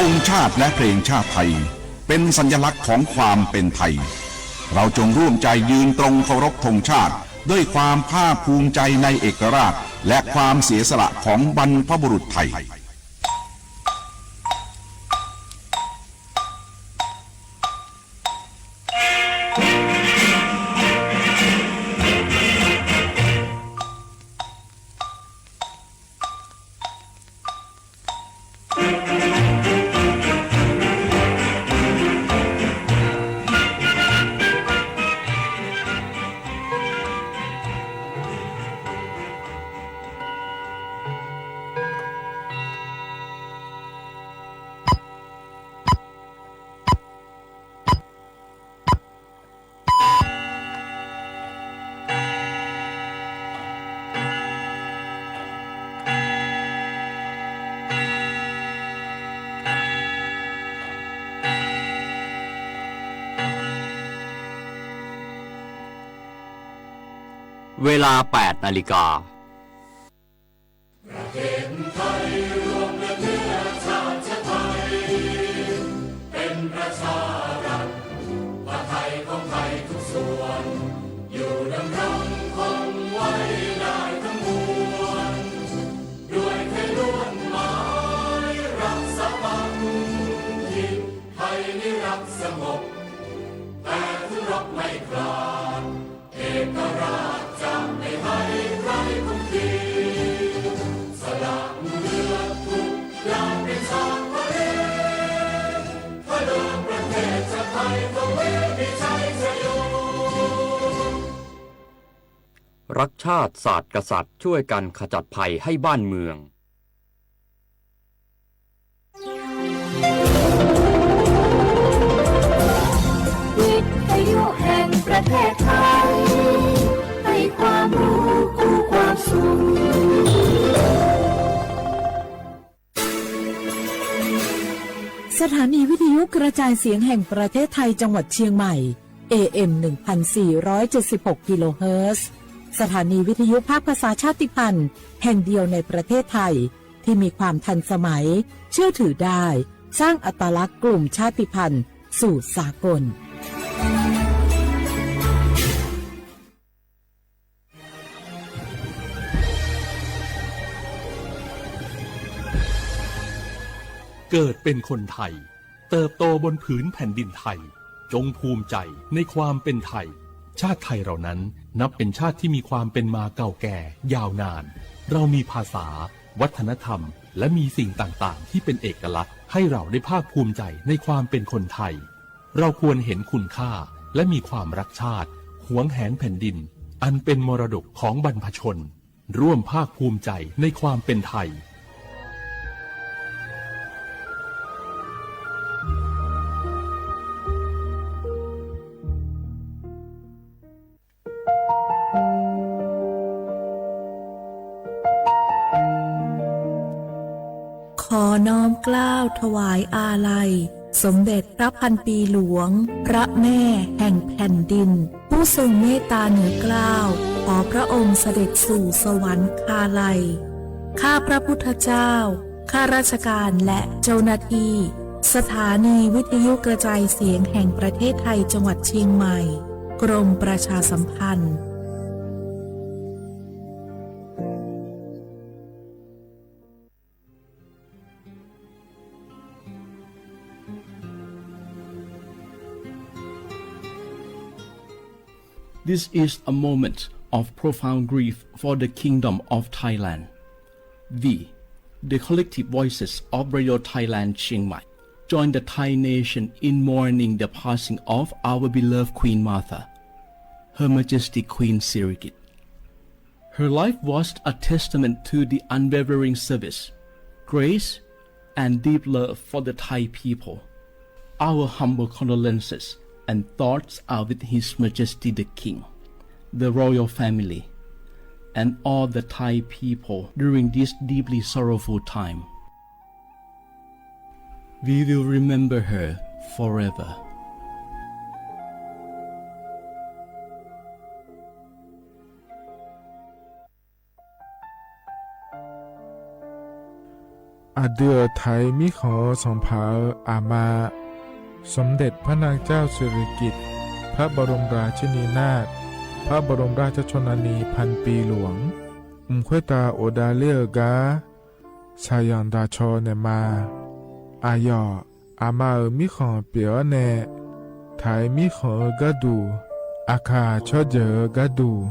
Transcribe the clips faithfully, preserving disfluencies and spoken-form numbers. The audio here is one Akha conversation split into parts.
ธงชาติและเพลงชาติไทย เป็นสัญลักษณ์ของความเป็นไทย เราจงร่วมใจยืนตรงเคารพธงชาติ ด้วยความภาคภูมิใจในเอกราช และความเสียสละของบรรพบุรุษไทย เวลา แปดนาฬิกา ประเทศไทยรวมและเนื้อชาติไทย เป็นประชารัฐ ผ้าไทยของไทยทุกส่วน อยู่ดำรงคงไว้ได้ทั้งมวล ด้วยไทยล้วนหมายรักษาตั้งถิ่น ไทยนิรักสงบ แต่ทุรบไม่กล้า เอกราชจะไม่ให้ใครคุกคี สละเลือดทุกอย่างเป็นสากเลือด เพื่อประเทศชาติไทย ทวีมีชัยชโย รักชาติศาสตร์กษัตริย์ ช่วยกันขจัดภัยให้บ้านเมือง วิทยุแห่งประเทศไทย ให้ความรู้คู่ความสุข สถานีวิทยุกระจายเสียงแห่งประเทศไทยจังหวัดเชียงใหม่ เอเอ็ม หนึ่งพันสี่ร้อยเจ็ดสิบหกกิโลเฮิรตซ์ สถานีวิทยุภาคภาษาชาติพันธุ์แห่งเดียวในประเทศไทย ที่มีความทันสมัย เชื่อถือได้ สร้างอัตลักษณ์กลุ่มชาติพันธุ์สู่สากล เกิดเป็นคนไทย เติบโตบนผืนแผ่นดินไทย จงภูมิใจในความเป็นไทย ชาติไทยเรานั้นนับเป็นชาติที่มีความเป็นมาเก่าแก่ยาวนาน เรามีภาษา วัฒนธรรม และมีสิ่งต่างๆ ที่เป็นเอกลักษณ์ ให้เราได้ภาคภูมิใจในความเป็นคนไทย เราควรเห็นคุณค่า และมีความรักชาติ หวงแหนแผ่นดิน อันเป็นมรดกของบรรพชน ร่วมภาคภูมิใจในความเป็นไทย ขอน้อมเกล้าถวายอาลัย สมเด็จพระพันปีหลวง พระแม่แห่งแผ่นดิน ผู้ทรงเมตตาเหนือเกล้า ขอพระองค์เสด็จสู่สวรรคาลัย ข้าพระพุทธเจ้า ข้าราชการและเจ้าหน้าที่ สถานีวิทยุกระจายเสียงแห่งประเทศไทยจังหวัดเชียงใหม่ กรมประชาสัมพันธ์ This is a moment of profound grief for the Kingdom of Thailand. We, the collective voices of Radio Thailand Chiang Mai, join the Thai nation in mourning the passing of our beloved Queen Mother, Her Majesty Queen Sirikit. Her life was a testament to the unwavering service, grace, and deep love for the Thai people. Our humble condolences and thoughts are with His Majesty the King, the royal family, and all the Thai people during this deeply sorrowful time. We will remember her forever. Aqdui-euq taq-iq mirkhanq-eu sanqpaq-euq aqma, สมเด็จพระนางเจ้าสิริกิติ์ พระบรมราชินีนาถ พระบรมราชชนนีพันปีหลวง mq khoertav ghofdav ler-eu gar shaqyanq daqcaw naeqma. Aqyawf aqma-euq mirkhanq pyeuf-awr nae, taq-iq mirkhanq-eu gharduq, aqkaq tsawrjeuq-eu gharduq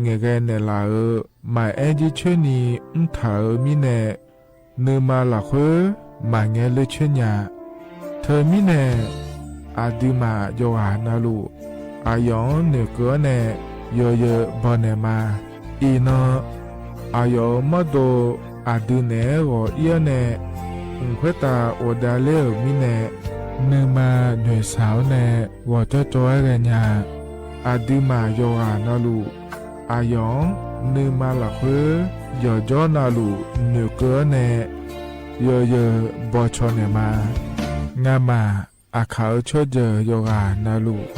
ngaeqghae naeqlaf-euq maqaer jircoer ni mrtaq-euq mirnae, nuima lafkhoer maqngae ler coer nya. Teumirnae, aqduimaf yawqghaq navluf, aqyawf-anr noeqkeuv-awr nae yawzeu bawnaeq ma. Iqnan, aqyawf-euq mawrdo aqdui naeq-aer ghawq-ir-awr nae, mq khoertav ghofdav ler-euq mirnae, nuima noeqshaq-awr nae ghawqjawr jawr-aer ghaenya. Aqduimaf yawqghaq navluf, aqyawf-anr nuima lafkhoer yawqjawr navluf noeqkeuv-awr nae yawzeu bawcaw naeqma. Ngamaf aqkaq-euq tsawrjeuq yawqghaq navluf.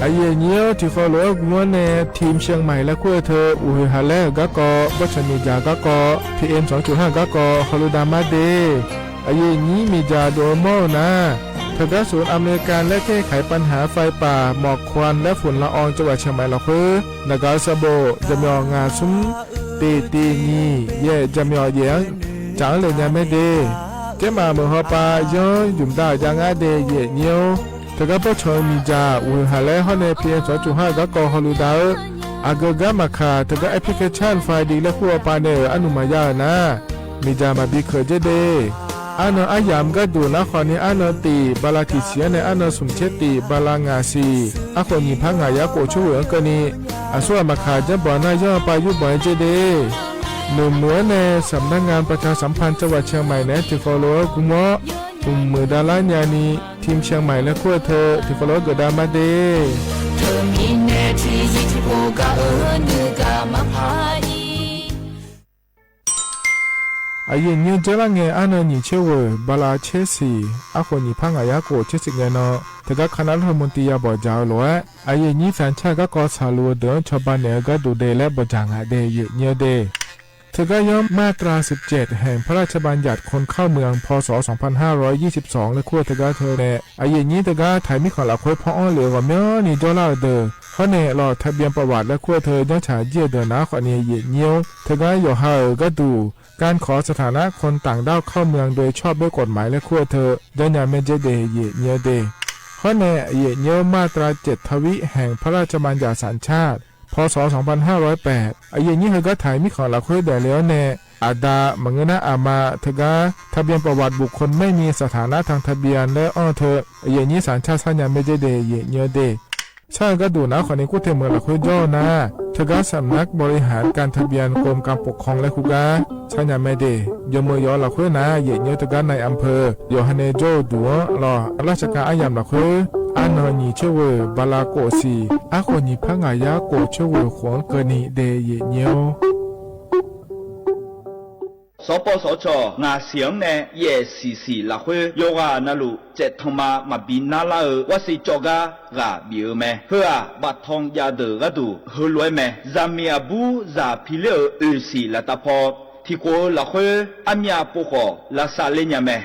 Aqyuif aqnyir-awr, tiqkawv lof-aer gmr-awr nae ทีมเชียงใหม่ laer kur-eu teu uqhoeq haq laer-euq garkawv, bawrtsanq miqdzaq garkawv, PM สองจุดห้า garkawv hawludav mar de. Aqyuif aqnyir miqdzaq dov-eu mawr-eu nar, teugar ศูนย์อำนวยการแลกแก้ไขปัญหาไฟป่าหมอกควันและฝุ่นละออง จังหวัดเชียงใหม่ lafkhoer naqgaq-eu sanqbof jaqmyawf ngaq smr tiq tiq nyiq yaef jaqmyawf yaef-anr tsaf-anr le nya mae de. Tsermaf meuq hawpav yanr yumq dav-euq jav ngar de, aqyuif aqnyir-or. Teugar bawrtsanq-eu miqdzaq uqhoeq haq laer hawr nae PM สองจุดห้า garkawv hawludav-eu, aqgeu gar maqkaq teugar application ไฟดี laer kur hawpav nae-euq arnuq maqya-euq nar, miqdzaq maqbi keuq dzer de. Arnan aryamq gharduq nar khawfni arnan tiq bala tiq siq-anr nae arnan smq tser tiq bala ngaq siq, arkhof nyiq par ngaq yar khof coer ghoeq-anr keuvni, aqsur ghaq maqkaq janrbanq nar yanr-eu pav yurbanq-aer dzer de. Noeqmuiq-anr nae สำนักงานประชาสัมพันธ์จังหวัดเชียงใหม่ naeq-aer tiqkawv lof-aer gmr-awr, mqmuiq davlar nyani ทีมเชียงใหม่ laer kur-eu teu tiqkawv lof-aer geufdav mar de. Teumirnae tiqzir tiqpov gaq-eu nuigaq maqpar-ir. Aqyuif aqnyir-anr dzeurlar ngae, arnan nyiq tser ghoeq bala tser siq, arkhof nyiq par ngaq yar khof tser siq ngae nan, teugar คณะรัฐมนตรี ya bawq dzaq-eu lof-aer, aqyuif aqnyir สัญชาติ garkawv tsaqluf-eu deuq-anr cawba naeq-eu gharduq de laer bawq dzaq ngaq de, aqyuif aqnyir-eu de. Teugar yanr มาตราสิบเจ็ด แห่งพระราชบัญญัติคนเข้าเมือง พ.ศ. สองพันห้าร้อยยี่สิบสอง laer kur-eu teugar teu nae, aqyuif aqnyir teugar taq-iq mirkhanq lafkhoer paw-anr lef-eu ghawqmyanrni jawrlar-eu deuq, hawr nae ลงทะเบียนประวัติ laer kur-eu teu janrtsaq jir-eu deuq nar khawfni, aqyuif aqnyir-or, teugar yawqha-euq gharduq การขอสถานะคนต่างด้าวเข้าเมืองโดยชอบด้วยกฎหมาย laer kur-eu teu janrnya mae dzer de, aqyuif aqnyir-eu de. Hawr nae aqyuif aqnyir-or, มาตราเจ็ดทวี แห่งพระราชบัญญัติสัญชาติ พ.ศ. สองพันห้าร้อยแปด aqyuif aqnyir heugar taq-iq mirkhanq lafkhoer daefle-awr nae, aqda maqngeur nar aqma teugar ทะเบียนประวัติบุคคลไม่มีสถานะทางทะเบียน laer anr-eu teu, aqyuif aqnyir สัญชาติ sarnya mae dzer de, aqyuif aqnyir-eu de. Shar-eu gharduq nar khawfni kur te meuq lafkhoer jawr-eu nar, teugar สำนักบริหารการทะเบียน กรมการปกครอง laer kur gar sarnya mae de. Yawmeuq yawf-eu lafkhoer nar, aqyuif aqnyir-or, teugar นายอำเภอ yawqha nae jawr-eu duq-anr lawq, ราชการ aryamq lafkhoer arnan nyiq tser ghoeq bala khof siq, arkhof nyiq par ngaq yar khof tser ghoeq khof-anr keuvni de, aqyuif aqnyir-or. สปสช. ngaq siq-anr nae yaef siq siq lafkhoer yawqghaq navluf caevtanqma maqbi narlar-eu วัคซีน cawv gar ghaq bif-eu mae. Heu-aq, baftan jav deuq gharduq heulof-aer mae. Zaqmiq aqbur zaq piler-euq oeq siq laftav paw, tiqkhof-eu lafkhoer armyav pov khawf lavsav ler nya mae.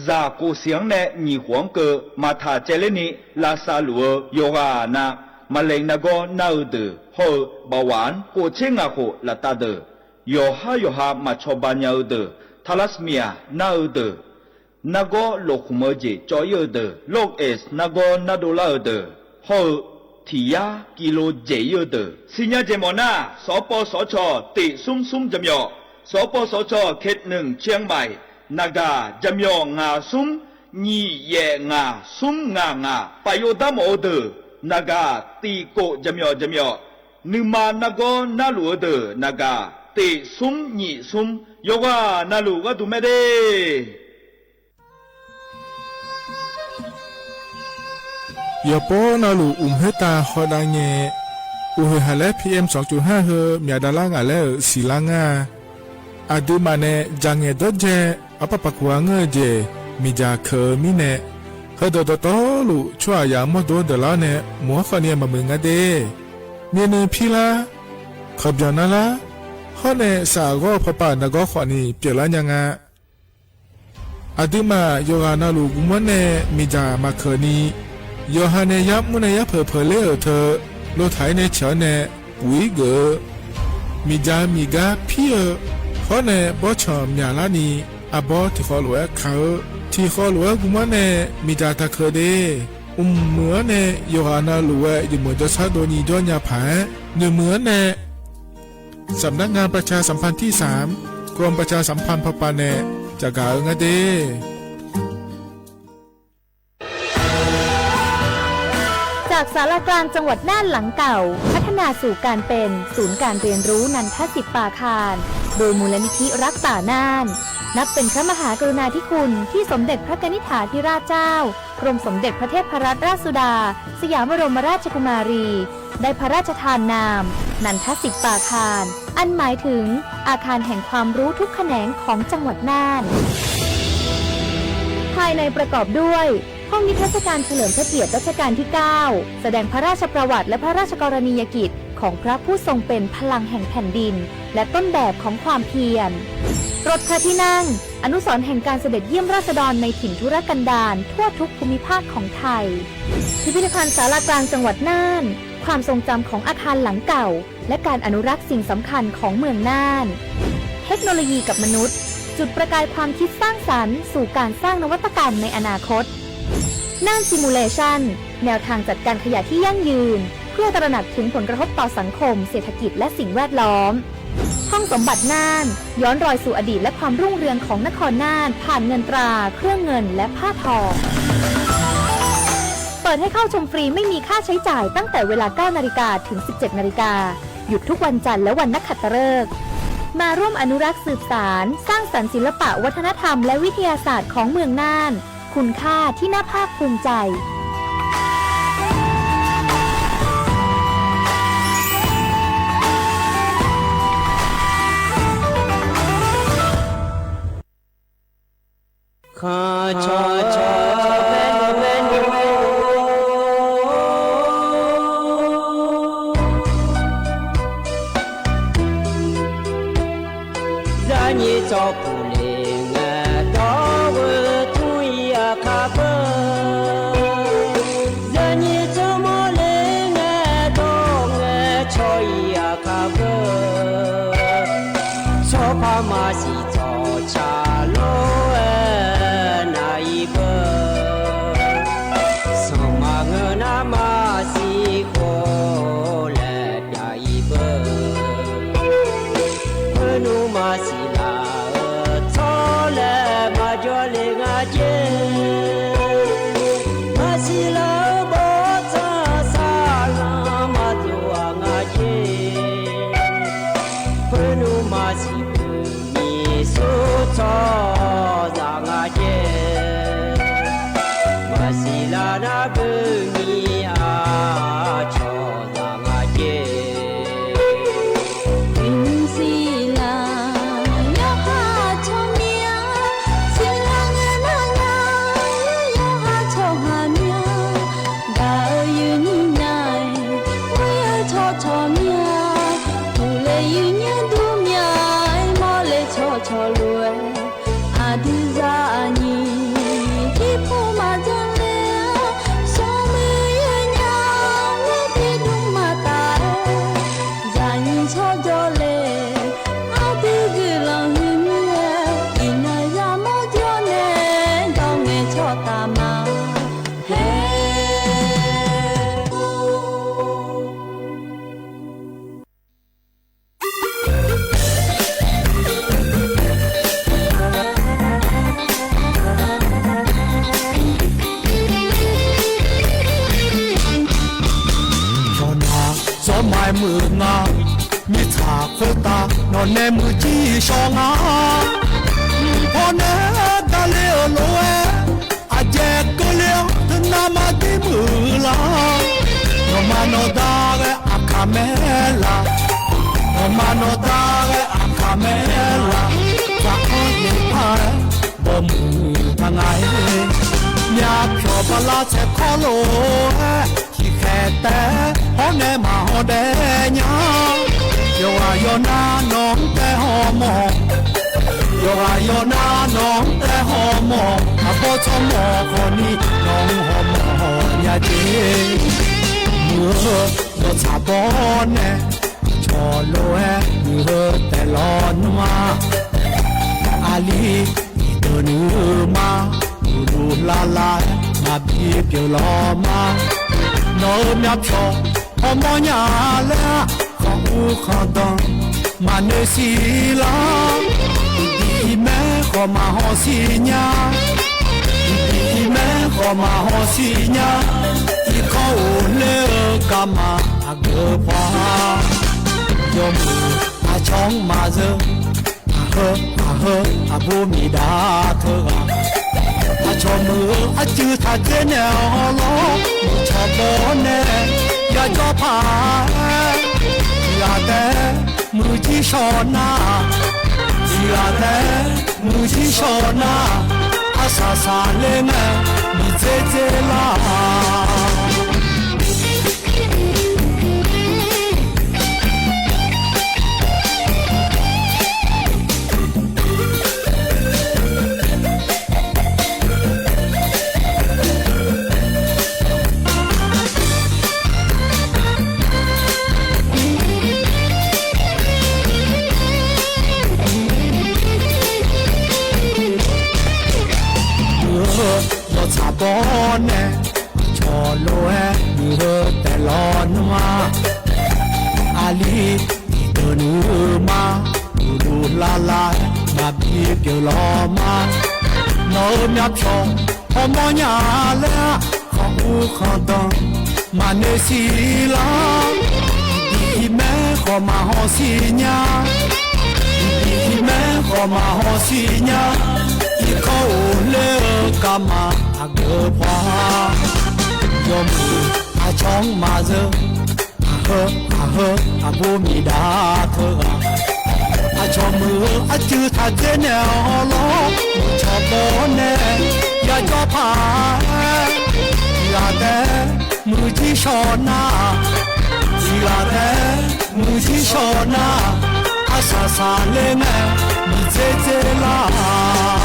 Zaq khof siq-anr nae nyiq khof-anr keuv maqtaq caevler ni lavsav luf-eu yawqghaq nav, มะเร็ง nargawr nar-eu deuq hawr-eu เบาหวาน khof tser ngaq khof laftav deuq, yawqhar yawqha maqcawba nya-eu deuq, ทาลัสซีเมีย nar-eu deuq, nargawr lofkhmq-eu jeq cawv-ir-eu deuq, โรคเอดส์ nargawr nardov lar-eu deuq hawr-eu, tiq yar kilo dzaeq-ir-eu deuq sirnya jeq mawf nar, สปสช. tiq smr smr jaqmyawf, สปสช. เขตหนึ่ง เชียงใหม่ naqgaq jaqmyawf ngaq smr nyiq yaef ngaq smr ngaq ngaq, paf yov dar mawf-eu deuq naqgaq tiq khof jaqmyawf jaqmyawf, nuima nargawr narluf-eu deuq naqgaq tiq smr nyiq smr, yawqghaq navluf gharduq mae de. Yawqpov navluf uqmq khoertav hawdav ngae, uqhoeq haq laer PM สองจุดห้า heu myaq davlar ngaq laer-euq siqlar ngar-a. Aqduimaf nae dzaq ngaeq dawrdzae arpar paq kuq-a ngeur-eu jeq miqdzaq keuq-eu mirnae, heudawq dawqtawvluf tsawrhaqzaq mawrdo-anr dawqlar-awr nae moq-anr khawfni maqmuiq nga de. Myavnuiv pirlar, kawqbyanq narlar, hawr nae saf ghawr-eu pawpav nargawr khawfni pyeuflar nya nga. Aqduimaf yawqghaq navluf guvmawr nae miqdzaq maqkeuq ni, yawqha nae yar mr nae yar peuq peuq ler-euq teu, lotaq-ir nae ciq-awr nae puf-ir geuf-eu, miqdzaq miqgar pir-eu, hawr nae bawrtsanq myaqlar ni, arbawr tiqkhawv lof-aer ka-eu, tiqkhawv lof-aer guvmawr nae miqdzaq taqkeuq de. Mqmuiq-anr nae yawqghaq navluf-aer yawmuiq jawrshar dov nyi jawr nya paq-aer noeqmuiq-anr nae สำนักงานประชาสัมพันธ์ที่สาม กรมประชาสัมพันธ์ พป nae caqgaq-eu ngar de. จากศาลากลางจังหวัดน่านหลังเก่า พัฒนาสู่การเป็นศูนย์การเรียนรู้นันทสิทธิ์ปาคาร โดยมูลนิธิรักป่าน่าน นับเป็นพระมหากรุณาธิคุณที่สมเด็จพระกนิษฐาธิราชเจ้า กรมสมเด็จพระเทพรัตนราชสุดา สยามบรมราชกุมารี ได้พระราชทานนาม นันทสิทธิ์ปาคาร อันหมายถึงอาคารแห่งความรู้ทุกแขนงของจังหวัดน่าน ภายในประกอบด้วย ห้องนิทรรศการเฉลิมพระเกียรติรัชกาลที่เก้า แสดงพระราชประวัติและพระราชกรณียกิจของพระผู้ทรงเป็นพลังแห่งแผ่นดิน และต้นแบบของความเพียร รถพระที่นั่ง อนุสรณ์แห่งการเสด็จเยี่ยมราษฎรในถิ่นทุรกันดารทั่วทุกภูมิภาคของไทย พิพิธภัณฑ์ศาลากลางจังหวัดน่าน ความทรงจำของอาคารหลังเก่า และการอนุรักษ์สิ่งสำคัญของเมืองน่าน เทคโนโลยีกับมนุษย์ จุดประกายความคิดสร้างสรรค์สู่การสร้างนวัตกรรมในอนาคต น่าน Simulation แนวทางจัดการขยะที่ยั่งยืน เพื่อตระหนักถึงผลกระทบต่อสังคม เศรษฐกิจ และสิ่งแวดล้อม ห้องสมบัติน่าน ย้อนรอยสู่อดีตและความรุ่งเรืองของนครน่าน ผ่านเงินตรา เครื่องเงิน และผ้าทอ เปิดให้เข้าชมฟรีไม่มีค่าใช้จ่ายตั้งแต่เวลา เก้า นาฬิกา ถึง สิบเจ็ด นาฬิกา หยุดทุกวันจันทร์และวันนักขัตฤกษ์ มาร่วมอนุรักษ์สืบสาน สร้างสรรค์ศิลปะวัฒนธรรมและวิทยาศาสตร์ของเมืองน่าน คุณค่าที่น่าภาคภูมิใจ Khanqcawq cawq bae nymr bae nymr-aer, zarnyir tsawrpuq le ngae dawr-eu tmr-ir aqkar beu, zarnyir tsawrmawr le ngae dawr ngae caw-ir aqkar beu, tsawrpar maqsiq tsawqca lor-aer nav-ir beu, sanqma ngeur nar maqsiq khov laer pyav-ir beu, khoernmr maqsiq laf-eu tsawrlaer maqjawr le nga jer, maqsiq laf-eu bawrtsanq saqlanq maqdov-aq nga jer, khoernmr maqsiq beuq nyiq sur tsawrhaqzaq nga jer, maqsiq laf nar beuq nyiq aqcawq zaq nga jer. Uqnymr siqlaq yawqha tsawrmyanr, siqlaq ngae nar nya, yawqha tsawrhaq myanr, gaq-eu yuifnyir nya-aer, ghoer-eu tsawrcawq myanr, uqle yuifnyir dur myanr-aer, mawrle tsawrcawq lof-aer, aqdui zaqnyiq jirpov maqdzanr ler-a, smrmuiq yawnyaf-aer tiqdmr maqtaf-aer, zaqnyiq tsawrjawr le, aqdui guiqlanq huiq mir-aer, iqnan yamawr jawr nae, dawr ngae tsawrtaf ma. Haer. Yawqnan zawr maqmuiq nga, mirtsaq khoertav nawqnae muiqjir shawr nga. Pawnae dale-euq lof-aer, aqjeq keuvle-awr teunav maqdir muiq lar. Nawqma nawqda ghae aqkaq mae laf, nawqma nawqda ghae aqkaq mae laf. Ngaq-aer, myavpyawq bala tsaev kawr lof-aer, tiqkhaeq taef-aer hawr nae maqhaw daef nya. Yawqghaq yawnar nawq-anr taef hawmawr, yawqghaq yawnar nawq-anr taef hawmawr, aqbawr tsawrmawq khawfni nawq-anr hawmawr nya jeq. Muiq-eu yawtsaq bawr nae, cawq lof-aer muiq-eu taeq lawq nmr-a. Aqli tiqdeuq nuima, uqduq lavlav-aer maqbi pyeuf lawq ma. Nawq-euq myavpyawq hawmawr nya laer-aq, khanq uv khanq danq maqnoeq siq lar. Iqbif iqmaer khawf maqhaw siq nya. Iqbif iqmaer khawf maqhaw siq nya. Irkanr of ler-eu garma aqgeu paw-a. Yawmuiq aqcawq-anr maqzeur, aqheu aqheu aqbur miqdav teughaq. Aqcawq muiq-eu arcuiv taqdzer naeq-awr lawr, muiqcawq baw-awr nae yajawr paq-aer, tiq ghaq taef-aer muiqjir shawq nar, tiq ghaq taef-aer muiqjir shawq nar, arsaq saqler ngae miqdzer dzer lar-aq. Muiq-eu yawtsaq bawr nae, cawq lof-aer muiq-eu taeq lawq nmr-a. Aqli tiqdeuq nuima, uqduq lavlav-aer maqbi pyeuf lawq ma. Nawq-euq myavpyawq hawmawr nya laer-aq, khanq uv khanq danq maqnoeq siq lar. Iqbif iqmaer khawf maqhaw siq nya. Iqbif iqmaer khawf maqhaw siq nya. Irkanr of ler-eu garma aqgeu paw-a. Yawmuiq aqcawq-anr maqzeur, aqheu aqheu aqbur miqdav teughaq. Aqcawq muiq-eu arcuiv taqdzer naeq-awr lawr, muiqcawq baw-awr nae yajawr paq-aer, tiq ghaq taef-aer muiqjir shawq nar, tiq ghaq taef-aer muiqjir shawq nar, arsaq saqler ngae miqdzer dzer lar-aq.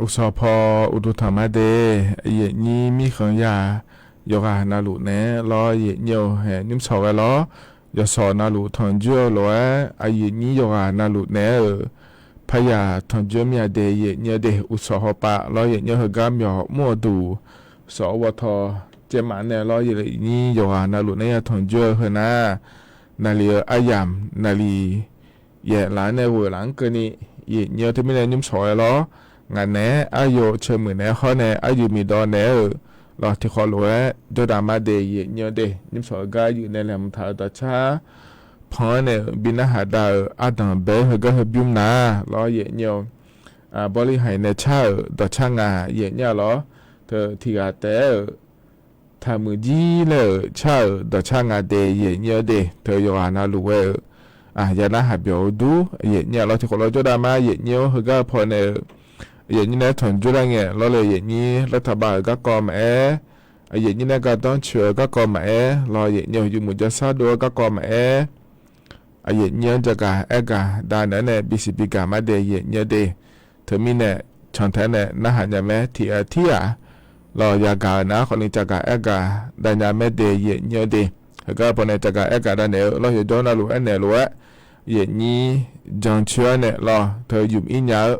Uqsawq paw uqduq tanqma de, yaeqnyir mirkhanq ya, yawqghaq navluf naeq-aer lawr, yaeqnyir-eu haeq nymr sawq ghae lawr. Yawqsawq navluf tanqjoer-eu lof-aer, aqyaeq nyir yawqghaq navluf naeq-aer-euq, paqyaq tanqjoer mir-a de, yaeqnyir-eu de. Uqsawq hawpav lawr, yaeqnyir-eu heugar myawq mr-eu duq, sawq-eu bawtaw caev maf nae lawr, yaeqnyir yawqghaq navluf naeq-aer ya tanqjoer-eu heu nar, naqli-eu aryamq naqli yaef laf-anr nae ghoeq laf-anr keuvni, yaeqnyir-eu teumirnae nymr sawq ghae lawr. Ngaq naeq-aer aryov cae muiq naeq-aer hawr nae aryuif miqdawv naeq-aer-euq lawq, tiqkhawf lof-aer jawrdav ma de, yaeqnyir-eu de. Nymr sawq-eu gar yuif nae laeqhmq taq-euq dawqcar pan-anr nae-euq bi narhaq dav-euq ardanq bae-aer heugar heu bymr nar lawr, yaeqnyir-eu bawrli haiq nae car-euq dawqcar nga, yaeqnyir-a lawr. Teu tiq ghaq taef-aer-euq taqmuiq jir laer-euq car-euq dawqcar nga de, yaeqnyir-eu de. Teu yawqghaq navluf ghae-euq ya narhaq byawq-eu dur, yaeqnyir-a lawr. Tiqkhawf lawr jawrdav ma, yaeqnyir-eu heugar-eu pawnae-euq yaeqnyir nae-aer tanqjoer lar ngae lawr le, yaeqnyir lar taqba-euq garkawv maqaer, yaeqnyir nae-aer gardanr coeq-eu garkawv maqaer lawr, yaeqnyir-eu yawmuiq jawrshar dov-eu garkawv maqaer, yaeqnyir-anr jagaq aergaq dav naeq-aer nae bisiq bigaq ma de, yaeqnyir-eu de. Teumirnae cantae-aer nae narhaq nya mae, tiq ghaq tir ghaq lawq yagaq-euq nar khawfni jagaq aergaq dav nya mae de, yaeqnyir-eu de. Heugar-eu pawnae jagaq aergaq dav naeq-eu lawr, yawjawr navluf aernaeq lof-aer, yaeqnyir jancoer-awr nae lawr teu yumq ir nya-eu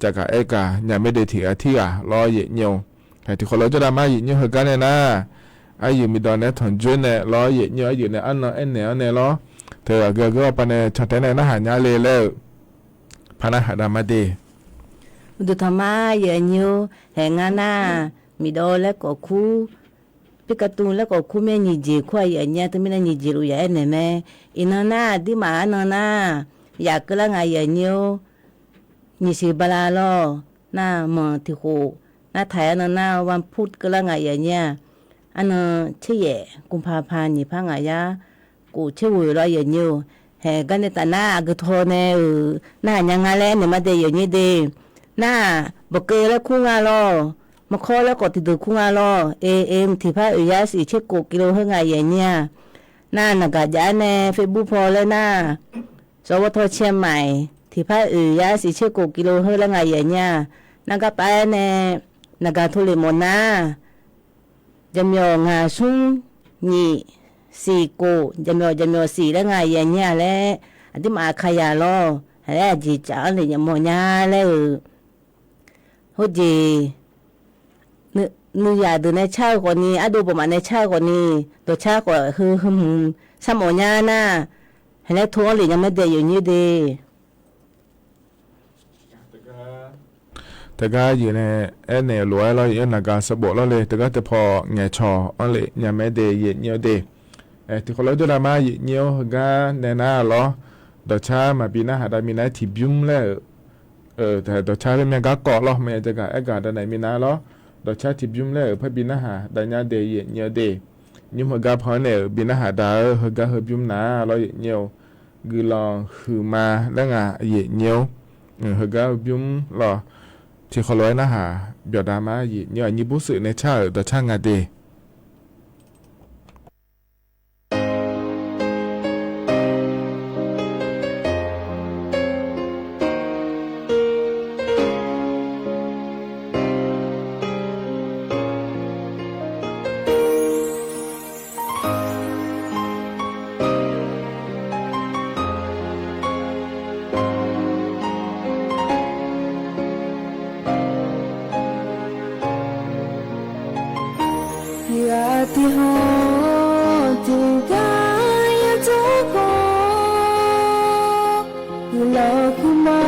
jagaq aergaq nya mae de, tiq ghaq tir ghaq lawr, yaeqnyir-eu. Haeq tiqkhawf lawr jawrdav ma, yaeqnyir-eu heugar nae nar, aryuif miqdawv nae-aer tanqjoer nae lawr, yaeqnyir-eu aryuif nae arnan aernaeq-awr nae lawr, teu aqgeu aqgeu-awr pawnae cantae-aer nae narhaq nya le laer-euq par narhaq dav ma de. Uqduq tanqma, yaeqnyir-eu haeq ngar nar, miqdawv laer kawf kur Pirkatuv laer khawf kur mae, nyiq jeq kur-aq yaf nyir-a, teumirnae nyiq jeq luf yaf aernaeq mae. Iqnan nar aqduimaf arnan nar, yaf keuvlar nga yaf nyir-or, nyiq siq bala lawr. Nar manq tiq khof, nar taq-aer nan nar วันพุธ keuvlar nga yaf nyir-a. Arnan tser yaef กุมภาพันธ์ nyiq par ngaq yar khof tser ghoeq lawr yaf nyir-or. Haeq gar nae taf nar aqgeu taw nae-euq narhaq nya nga laer aernaeq ma dae yaf nyir de. Nar-aq bawqkeuv laer kur nga lawr. Maqkawr laer khawf tiqdeuq kur nga lawr. Am tiq par oeq yar siq tser khof กิโล heu nga yaf nyir-a. Nar naqgaq jav-aer nae Facebook paw laer nar สวท. เชียงใหม่ tiq par oeq yar siq tser khof กิโล heu laer nga yaf nyir-a. Nar garpav-aer nae naqgaq tov lef mawf nar, jaqmyawf ngaq smr nyiq siq khof, jaqmyawf jaqmyawf siq laer nga yaf nyir-a laer, aqduimaf aqkaq yaf lawr. Laer aqjeq tsaf-anr lef nya mawf nya laer-euq. Heujeq nuiyaq deuq nae car-eu khawfni, ardov bawqmaf nae car-eu khawfni, dawqcar khawf heu heu hmq sharmawf nya nar, haeq laer tov-anr lef nya mae dae yaf nyir de. Teugar yuf nae aernaeq lof-aer lawr, yaf naqgaq sanqbof lawr le, teugar teupaw ngaeqcawq-anr lef nya mae de yaf nyir-or de. Tiqkhawf lawr jawrdav ma yaf nyir-or, heugar nae nar lawr, dawqcar maqbi narhaq dav minav-aer tiqbymr laer-euq dawqcar laer myav garkawv lawr, maqya jagaq aergaq dav naeq minav lawr. Dawqcar tiqbymr laer-euq par bi narhaq dav nya de yaf nyir-or de. Nymr heugar paw-anr nae-euq bi narhaq dav-eu heugar heubymr nar lawr yaf nyir-or. Guiqlanq huiqma laer nga yaf nyir-or. Heugar heubymr lawr. Tiqkhawf lof-aer narhaq byawq dav ma yaf nyir-or, aqnyir bur seuq nae car-euq dawqcar nga de. Tiqghaq tiqhawq tiqgar yadawr khawf, guiqlanq huiqma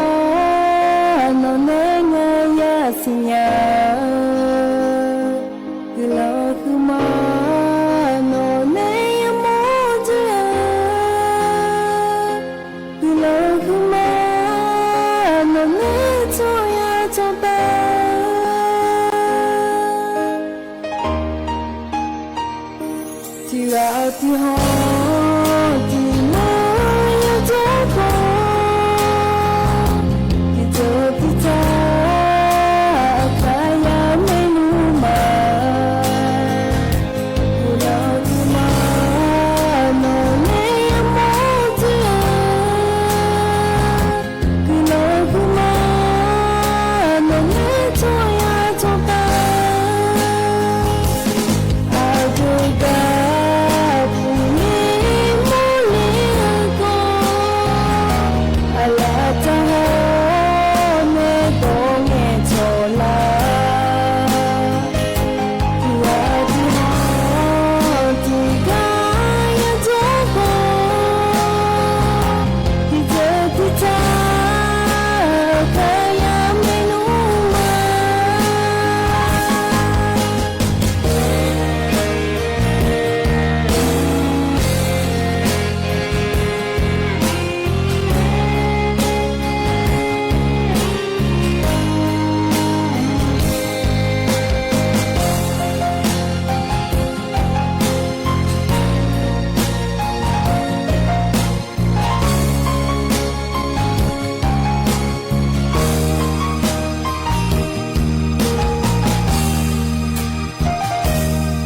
nawq nae ngaq yasiq nya-eu, guiqlanq huiqma nawq nae yamawr dzoer-eu, guiqlanq huiqma nawq nae tsawrya tsawrtav-eu, tiqghaq tiqhawq tiqmar yadawr khawf, tiqdeuq tiqtaq aqkar yamaernmr ma. Guiqlanq huiqma nawq nae yamawr dzoer-eu, guiqlanq huiqma nawq nae tsawrya tsawrtav-eu, aqdui gar puqnyir mawrle-eu khawf, aqlaf taq haw-awr nae dawq ngaeqcawq lar. Tiqghaq tiqhawq tiqgar yadawr khawf, tiqdeuq tiqtaq aqkar yamaernmr ma.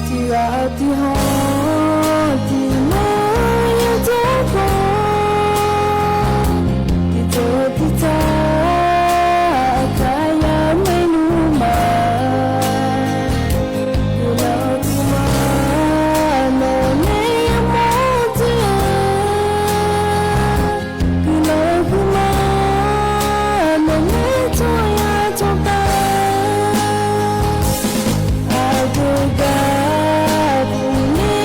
Tiqghaq tiqhawq tiqmar yadawr khawf, tiqdeuq tiqtaq aqkar yamaernmr ma. Guiqlanq huiqma nawq nae yamawr dzoer-eu, guiqlanq huiqma nawq nae tsawrya tsawrtav-eu, aqdui gar puqnyir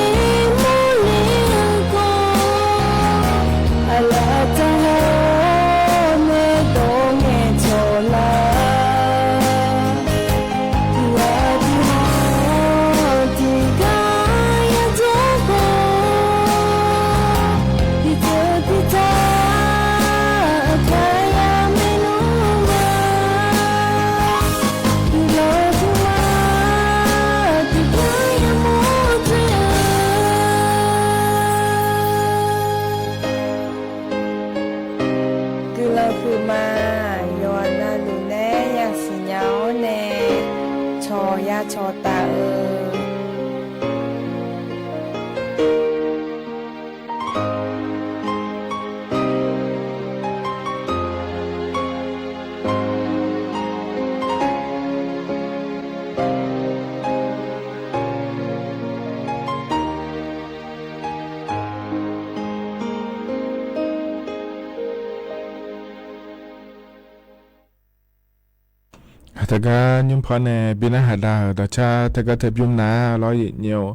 Teugar nymr paw nae bi narhaq dav-euq dawqcar teugar teu bymr nar lawr yaeqnyir-or,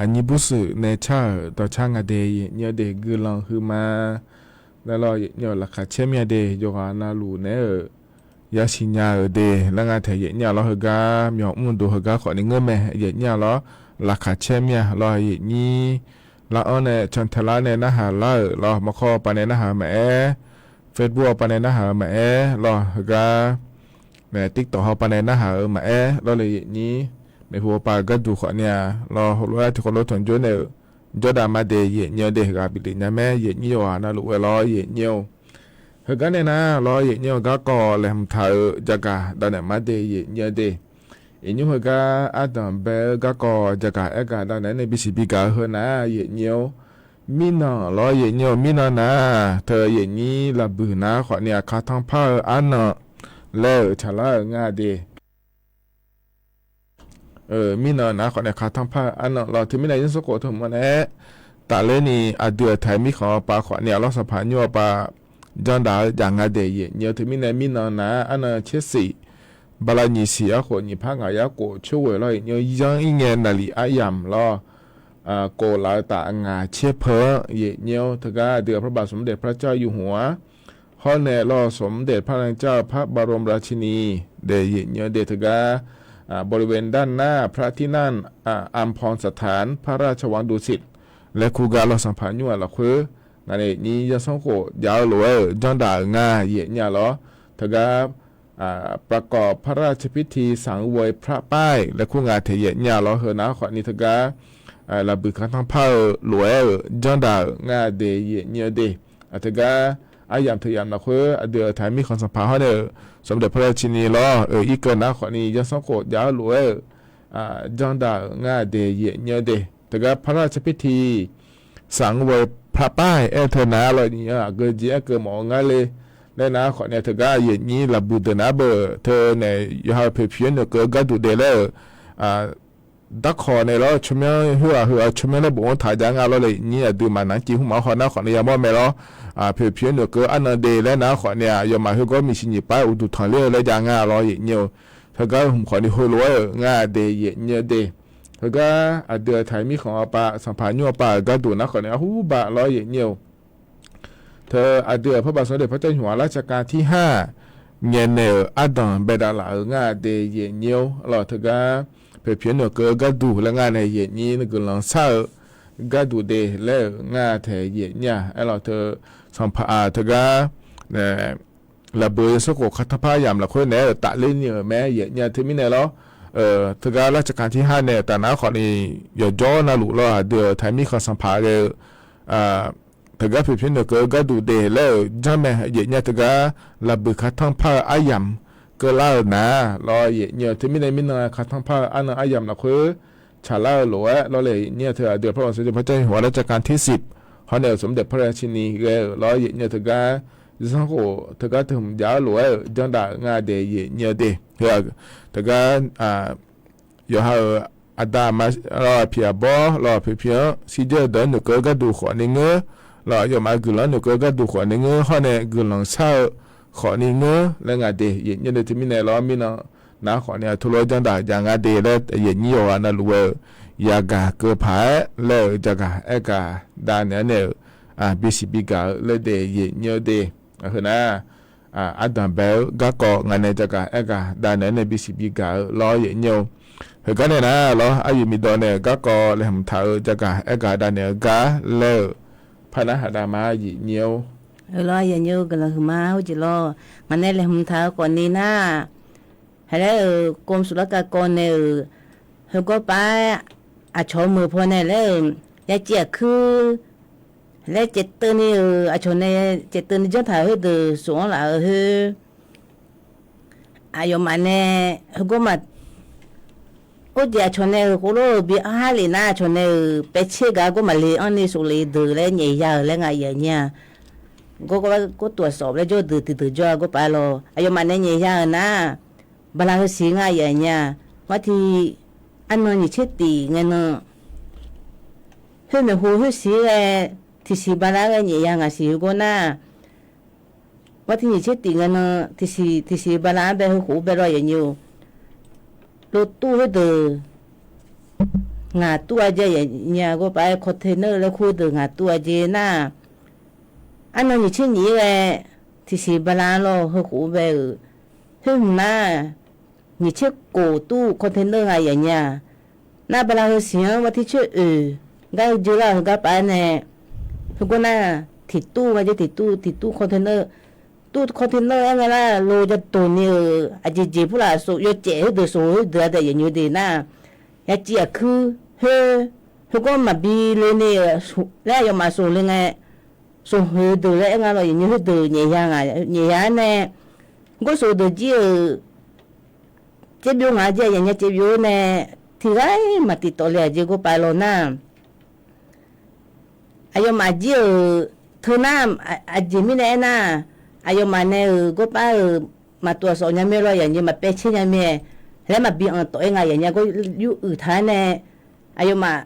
aqnyir bursuif nae car-euq dawqcar nga de yaeqnyir-eu de guiqlanq huiqma laer lawr yaeqnyir-eu laqkhaq caer mir-a de yawqghaq navluf naeq-euq yasiq nya-euq de laer nga taeq yaeqnyir-a lawr heugar myawq mr duq heugar khawfni ngeur mae yaeqnyir-a lawr laqkhaq caer mir-a lawr yaeqnyir lar-anr nae cantaeq lar nae narhaq lar-euq lawr mawrkawr pav nae narhaq-eu maqaer, Facebook-awr pav nae narhaq-eu maqaer lawr heugar nae TikTok haw pav nae narhaq-eu maqaer lawr le yaeqnyir maeqhu pav-eu gharduq khawfni-a lawr heulof-aer tiqkawv lof tanqjor nae-euq jawrdav ma de yaeqnyir-eu de heughaq bif lef nya mae yaeqnyir yawqghaq navluf ghae lawr yaeqnyir-or. Heugar nae nar lawr yaeqnyir-eu garkawv laeqhmq taq-euq jagaq dav naeq ma de yaeqnyir-eu de. Iqnymr heugar ardanq bae-eu garkawv jagaq aergaq dav naeq-aer nae bisiq bigaq-eu heu nar yaeqnyir-or, mirnan lawr yaeqnyir-or mirnan nar teu yaeqnyir laqbuiq nar khawfni aqkar tanrpar-eu arnan laer-euq tsaqlar-euq nga de. Mirnan nar khawfni aqkar tanrpar-eu arnan lawr teumirnae zanrsanrkhof teu hmq-anr nae-aer tafler ni aqdui-euq taq mirkhanq-awr pav khawfni-a lawr sanqpaq nymr-awr pav janrdaq-eu jav nga de yaeqnyir-eu teumirnae mirnan nar arnan tser siq bala nyiq siq arkhof nyiq par ngaq yar khof coer ghoeq lawr yaeqnyir-eu yanr ir ngae naqliq aryamq lawr khof laf-eu taf ngaq tser peu-anr yaeqnyir-or teugar aqdui-euq พระบาทสมเด็จพระเจ้าอยู่หัว hawr nae lawr สมเด็จพระนางเจ้าพระบรมราชินี de yaeqnyir-eu de teugar บริเวณด้านหน้าพระที่นั่งอัมพรสถานพระราชวังดุสิต laer kur gar lawr sanqpaq nymr-aq lafkhoer ngaq nae yaeqnyir zanrsanrkhof jav-eu lof-aer-euq janrdaq-euq nga yaeqnyir-a lawr teugar ประกอบพระราชพิธีสังเวยพระป้าย laer kur nga taeq yaeqnyir-a lawr heu nar khawfni teugar laqbuiq kanr tanrpar-eu lof-aer-euq janrdaq-euq nga de yaeqnyir-eu de. Teugar aryamq teu yamq lafkhoer aqdui-euq taq mirkhanq sanqpaq hawr nae-euq สมเด็จพระราชินี lawr-euq irkeuv nar khawfni zanrsanrkhof jav-eu lof-aer-euq janrdaq-euq nga de yaeqnyir-eu de. Teugar พระราชพิธีสังเวยพระป้าย aer-eu teu nar lawr aqgeu jeq aerkeuv mawf-eu ngar le laer nar khawfni teugar yaeqnyir laqbuiq deuq nar beuq teu nae yawqha-euq poeqpiq-anr noeqkeuv-eu garduq de laer-euq darkawq nae lawr tsawrmyanr khoer-aq heu-aq tsawrmyanr laer bofanr taq jav nga lawr le nyir aqdui maqnaq civ hmq maf-anr haw nar khawfni yamawr mae lawr. Poeqpiq-anr noeqkeuv arnan de laer nar khawfni-aq yawmaf khoergawr miqsiq nyiq par uqduq tanqler-eu laer jav nga lawr yaeqnyir-eu. Heugar hmq khawfni heulof-aer-euq nga de yaeqnyir-eu de. Heugar aqdui-euq taq mirkhanq-awr pav sanqpaq nymr-awr pav-euq garduq nar khawfni arhurbaf lawr yaeqnyir-eu. Teu aqdui-euq พระบาทสมเด็จพระเจ้าอยู่หัวรัชกาลที่ห้า ngaeqnaeq-euq ardanq baedav laf-euq nga de yaeqnyir-or lawr teugar poeqpiq-anr noeqkeuv-eu garduq laer nga nae yaeqnyir guiqlanq shar-eu garduq de laer-euq nga taeq yaeqnyir-a aer lawr teu sanqpaq-aq teugar laqbuiq zanrsanrkhof kanr tanrpar yamq lafkhoer naeq-aer-euq tafler ni-euq mae yaeqnyir-a teumirnae lawr. Teugar รัชกาลที่ห้า nae-euq taf nar khawfni yawqjawr navluf lawr aqdui-euq taq mirkhanq sanqpaq ghae-eu teugar poeqpiq noeqkeuv-eu garduq de laer-euq janrmae yaeqnyir-a teugar laqbuiq kanr tanrpar-eu aryamq keuvlar-euq nar lawr yaeqnyir-eu teumirnae mirnan kanr tanrpar-eu arnan aryamq lafkhoer tsaqlar-eu lof-aer lawr le yaeqnyir-eu teu aqdui-euq พระบาทสมเด็จพระเจ้าอยู่หัวรัชกาลที่สิบ hawr nae-euq สมเด็จพระราชินี ghae-euq lawr yaeqnyir-eu teugar zanrsanrkhof teugar teu hmq jav-eu lof-aer-euq janrdaq-euq nga de yaeqnyir-eu de. Teugar yawqha-euq aqda aqma lawr aqpiq aqbawr lawr poeqpiq-anr shirdzeur-eu deuq-anr noeqkeuv-eu garduq khawfni ngeur lawr yawmaf guiqlanq-anr noeqkeuv-eu garduq khawfni ngeur hawr nae guiqlanq shar-eu khawfni ngeur laer nga de yaeqnyir-eu de teumirnae lawr mirnan nar khawfni aqteu lof-aer janrdaq jav nga de laer yaeqnyir yawqghaq navluf ghae-euq yagaq keuv paq-aer laer-euq jagaq aergaq dav naeq-aer nae-euq bisiq bigaq-eu laer de yaeqnyir-eu de. Heu nar ardanq bae-eu garkawv ngaq nae jagaq aergaq dav naeq-aer nae bisiq bigaq-eu lawr yaeqnyir-eu. Heugar nae nar lawr aryoeq miqdawq nae-euq garkawv laeqhmq taq-eu jagaq aergaq dav naeq-eu gar laer-euq par nar haq dav ma yaeqnyir-or. Lawr yaeqnyir-eu guiqlanq huiqma heujeq lawr ngaq nae laeqhmq taq-eu khawfni nar haq laer-euq กรมศุลกากร nae-euq heugawr par-aer aqcawq-eu meuq paw nae laer-euq yaciv aqkuir laer caevteuv ni-euq aqcawq nae caevteuv ni janr taq-euq khoerdeuq sof-anr laf-euq khoer aqyawfmaf nae heugawr ma or jeq aqcawq nae-euq khoerlof-eu bi arhar lef nar aqcawq nae-euq paev tser gaq gawr maqle anr ni sof lef deuq laer nyaef ya-euq laer nga aqyuif aqnyir-a. Gawr gawr gawr tov-aq sawf laer jawr deuq tiqdeuq jawr-a gawr paf-aer lawr aqyawfmaf nae nyaef ya-euq nar bala heu siq nga aqyuif aqnyir-a. Ngar tiq arnan nyiq tser tif ngae nan khoer maeqhu khoer siq ghae tiqsiq bala ghae nyaef ya ngaq siq heugawr nar Martin nyiq tser tif ngae nan, tiqsiq tiqsiq bala-anr bae heukhof-ur bae lawr yanyir-or. Lov tur khoerdeuq ngaq tur-a jae yanyir-a, ghawrpav-aer container laer kur deuq ngaq tur-a jeq nar-aq, arnan nyiq tser nyiq-ir ghae tiqsiq bala-anr lawr heukhof-ur bae-euq. Khoer hmq nar, nyiq tser kof tur container nga yanyir-a. Nar bala heu siq-anr Martin tser oeq gar jeular-euq heugar paf-aer nae, heugawr nar tiq tur nga jeq tiq tur tiq tur container, tur container aer ngae lar lo ja toq ni-euq aqjeq jeq purlaf sof yawcaef khoerdeuq sof khoerdeuq-a daef yanyir deuq nar, yaciv aqkuir khoer, heugawr maqbi le ni-euq laer aqyawfmaf sof le ngae, sof khoerdeuq laer aer nga lawr yanyir khoerdeuq nyaef ya nga, nyaef ya-aer nae, gawr sof deuq jir-euq, tserbyov ngaq-a jeq yanyir tserbyov nae, tiq ghaq-ir maqtif tawf le-aq jeq ghawrpav law nar, aqyawfmaf jir-euq teu nar, aqjeq mirnae aernar, aqyawfmaf nae-euq ghawrpav-euq maqtov aqsawf nya mae lawr yanyir maqpaev caer nya mae laer maqbi anq tawf-aer nga yanyir gawr yur uiq taq-aer nae, aqyawfmaf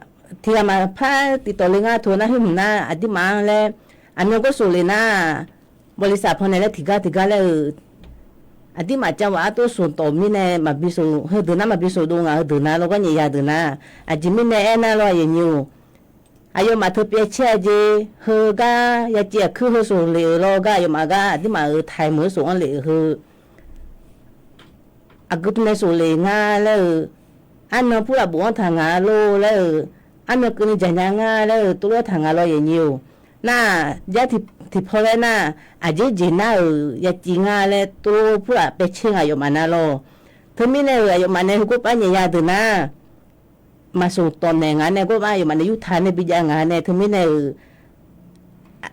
tiq ghaq maqpar tiq tawf le ngar teu nar khoer hmq nar aqdirmaf-anr laer, aqmyan gawr sof le nar, bawlisaf pannae laer tiqgar tiqgar laer-euq, aqdirmaf cavghaq artov sof tawf mirnae maqbi sof heudeuq nar maqbi sof dov ngaq heudeuq nar lawr gar nyaef ya deuq nar, aqjeq mirnae aernar lawr yanyir-or. Aqyawfmaf teu pyaev caer-a jeq heugar yaciv aqkuir heu sof le-euq lawr gar aqyawfmaf gar aqdirmaf-euq taiq meuq-eu sof-anr le-euq heu aqgeu teunae sof le nga laer-euq, arnan purlaf bof-anr taq ngaq lor laer-euq, arnan keuvni jaq nya nga laer-euq tov lor taq ngaq lawr yanyir-or. Nar-aq jar tiqpaw laer nar, aqjeq jeq nar-euq yaciv nga laer tov lor purlaf paev caer nga aqyawfmaf nar lawr. Teumirnae-euq aqyawfmaf nae heugawr pav nyaef ya deuq nar, maqsoq tawf naeq ngaq nae gawr pav aqyawfmaf nae yurtaq nae bijav ngaq nae teumirnae-euq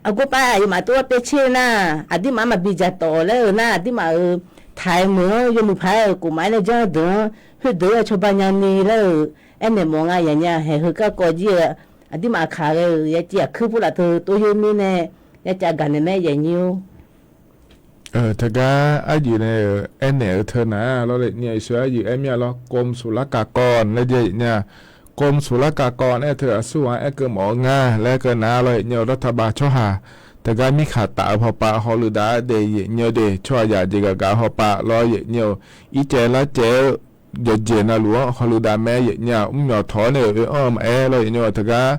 aqgawr pav aqyawfmaf tov lor paev caer nar, aqdirmaf-anr maqbi jaq tawf laer-euq nar aqdirmaf-euq taiq meuq-anr yawmuiq paq-aer-euq kofmaf-aer nae janr deuq-anr khoerdeuq-aer cawba nyani laer-euq aernaeq mawf nga yanyir-a haeq heu garkawv jir-eu aqdirmaf kaq ghae-euq yaciv aqkuir purlaf teu tov yoer mirnae yacav gaq naeq mae yanyir-or. Teugar arjeuq nae-euq aernaeq-eu teu nar lawr le nyir-a, iqsur arjeuq aer mir-a lawr กรมศุลกากร laer jav yanyir-a. กรมศุลกากร aer teu aqsur ghaq-anr aerkeuv mawf-eu ngar laer keuv nar lawr yanyir-eu รัฐบาล tsawrhaq teugar mirkhanq taf-eu pawpav hawluiv dav-aer daef yanyir-eu de tsawrhaqzaq jeq gaq gaq-eu hawpav lawr yanyir-eu ircaev larcaev-eu yawqjeq navluf-anr hawluiv dav mae yanyir-a. Mrmyawq tawq-awr nae-euq oe-anr-eu maqaer lawr yanyir-eu teugar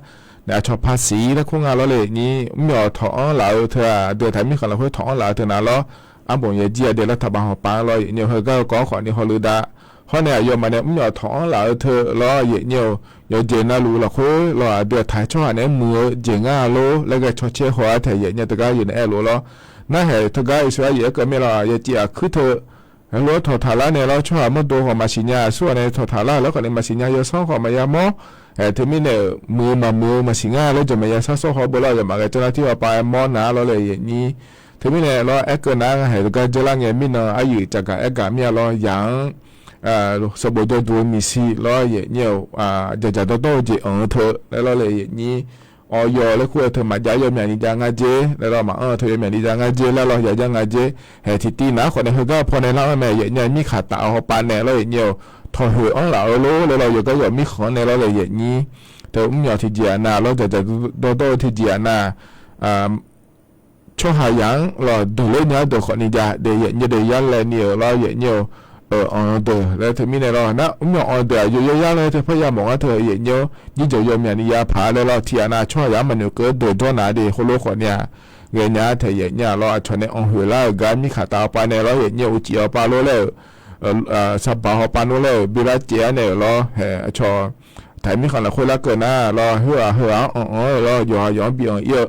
naef aqcawq paqsiq laer kur nga lawr le nyir, mrmyawq tawq-anr laf-eu teu-aq aqdui taq mirkhanq lafkhoer tawq-anr laf-eu teu nar lawr, arbawq yaeq jir-a de รัฐบาล hawpav-anr lawr yanyir-eu heugar-eu kawv-anr khawf ni hawluiv dav. Hawr nae aqyawfmaf nae mrmyawq tawq-anr laf-eu teu lawr yanyir-eu yawqjeq navluf lafkhoer lawr aqdui taq-aer tsawrhaq naeq-aer muiq-eu jeq ngar lor laer ghae cawcaer haw-ar taeq yanyir teugar yawnaeq aer lof-a lawr. Narhaq teugar iqsur arjeuq aerkeuv mae lawr yaciv aqkuir teu heulof-aer tawqtaq lar nae lawr tsawrhaq mawrdo khawf maqsiq nya, aqsur ghaq nae tawqtaq lar lawr khawf ni maqsiq nya, yawsanr khawf maqya mawr. Aer teumirnae-euq muiq-eu maqmuiq-eu maqsiq nga laer jawq maqya sar sawr haw beu lawr yawmaf ghae janr lar tir hawpav-aer mawr nar lawr le yanyir. Teumirnae lawr aerkeuv nar ngar haeq teugar jeurlar ngae mirnan arjeuq caqgaq aergaq mir-a lawr yaq-anr sanqbof jawrduq-eu miqshi lawr yanyir-eu dzaqdzaq dawrdawr-eu jeq anq-eu teu laer lawr le yanyir. Awq yawq laer kur-eu teu maqjav-aer yawmyaq ni jav ngar jer laer lawr maqanr-eu teu yawmyaq ni jav ngar jer laer lawr ya janr ngar jer. Haeq tiqtiv nar khawf nae heugar-eu pawnae lar-anr mae yanyir-a mirkhanq taf-eu hawpav nae lawr yanyir-eu tawqhoeq anr laf-eu lor laer lawr yawqgar yawq mirkhanq-anr nae lawr le yanyir. Teu mrmyawq tiqjeq-aq nav lawr dzaqdzaq dawrdawr-eu tiqjeq-aq nav tsawrhaq yaq-anr lawr deuq ler nya-ar deuq khawf ni jav de yanyir de yar laev ni-euq lawr yanyir-eu anq-eu deuq laer teumirnae lawr nar mrmyawq anq-eu deuq-aq yawyaw yar laer teu parya mawf ngar teu yanyir-awr jirjeuq yawmyaq ni ya paq-a laer lawr tiqghaq nav tsawrhaq yaq-anr maqnoeq keuv-eu deuq jawr naq de khoerlof khawf ni-aq ghae nya-ar taeq yanyir-a lawr aqcawq nae anq hoeq lar-euq gar mirkhanq taf hawpav nae lawr yanyir-eu uqcif hawpav lor laer-euq saqbaq hawpav nor laer-euq bi lar caev-ar nae-euq lawr haeq aqcawq taq mirkhanq lafkhoer larkeuv nar lawr khoer-aq heu-aq-anr anq-anr-eu lawr yawqha yawq-anr bi anq-ir-eu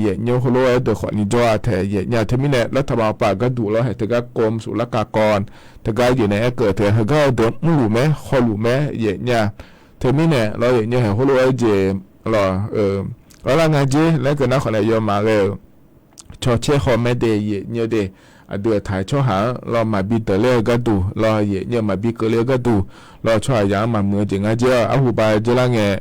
yaeqnymr khoerlof-aer deuq khawf ni jawr-a taeq yaeqnya teumirnae lartaq baq hawpav gharduq lawr haeq teugar กรมศุลกากร teugar jeq nae aerkeuv teu heugar-eu deuq mrluf mae hawluf mae yaeqnya teumirnae lawr yaeqnya haeq khoerlof-aer jeq lawr-eu arlar nga jer laer keuv nar khawf nae yawmaf ghae-euq cawcaer haw mae de yaeqnya de aqdui-euq taq-aer tsawrhaq-anr lawr maqbi deuq ler-eu gharduq lawr yaeqnya maqbi keuv ler-eu gharduq lawr tsawrhaq yaq-anr maqmuiq-eu jeq nga jer-a arhu ba jer lar ngae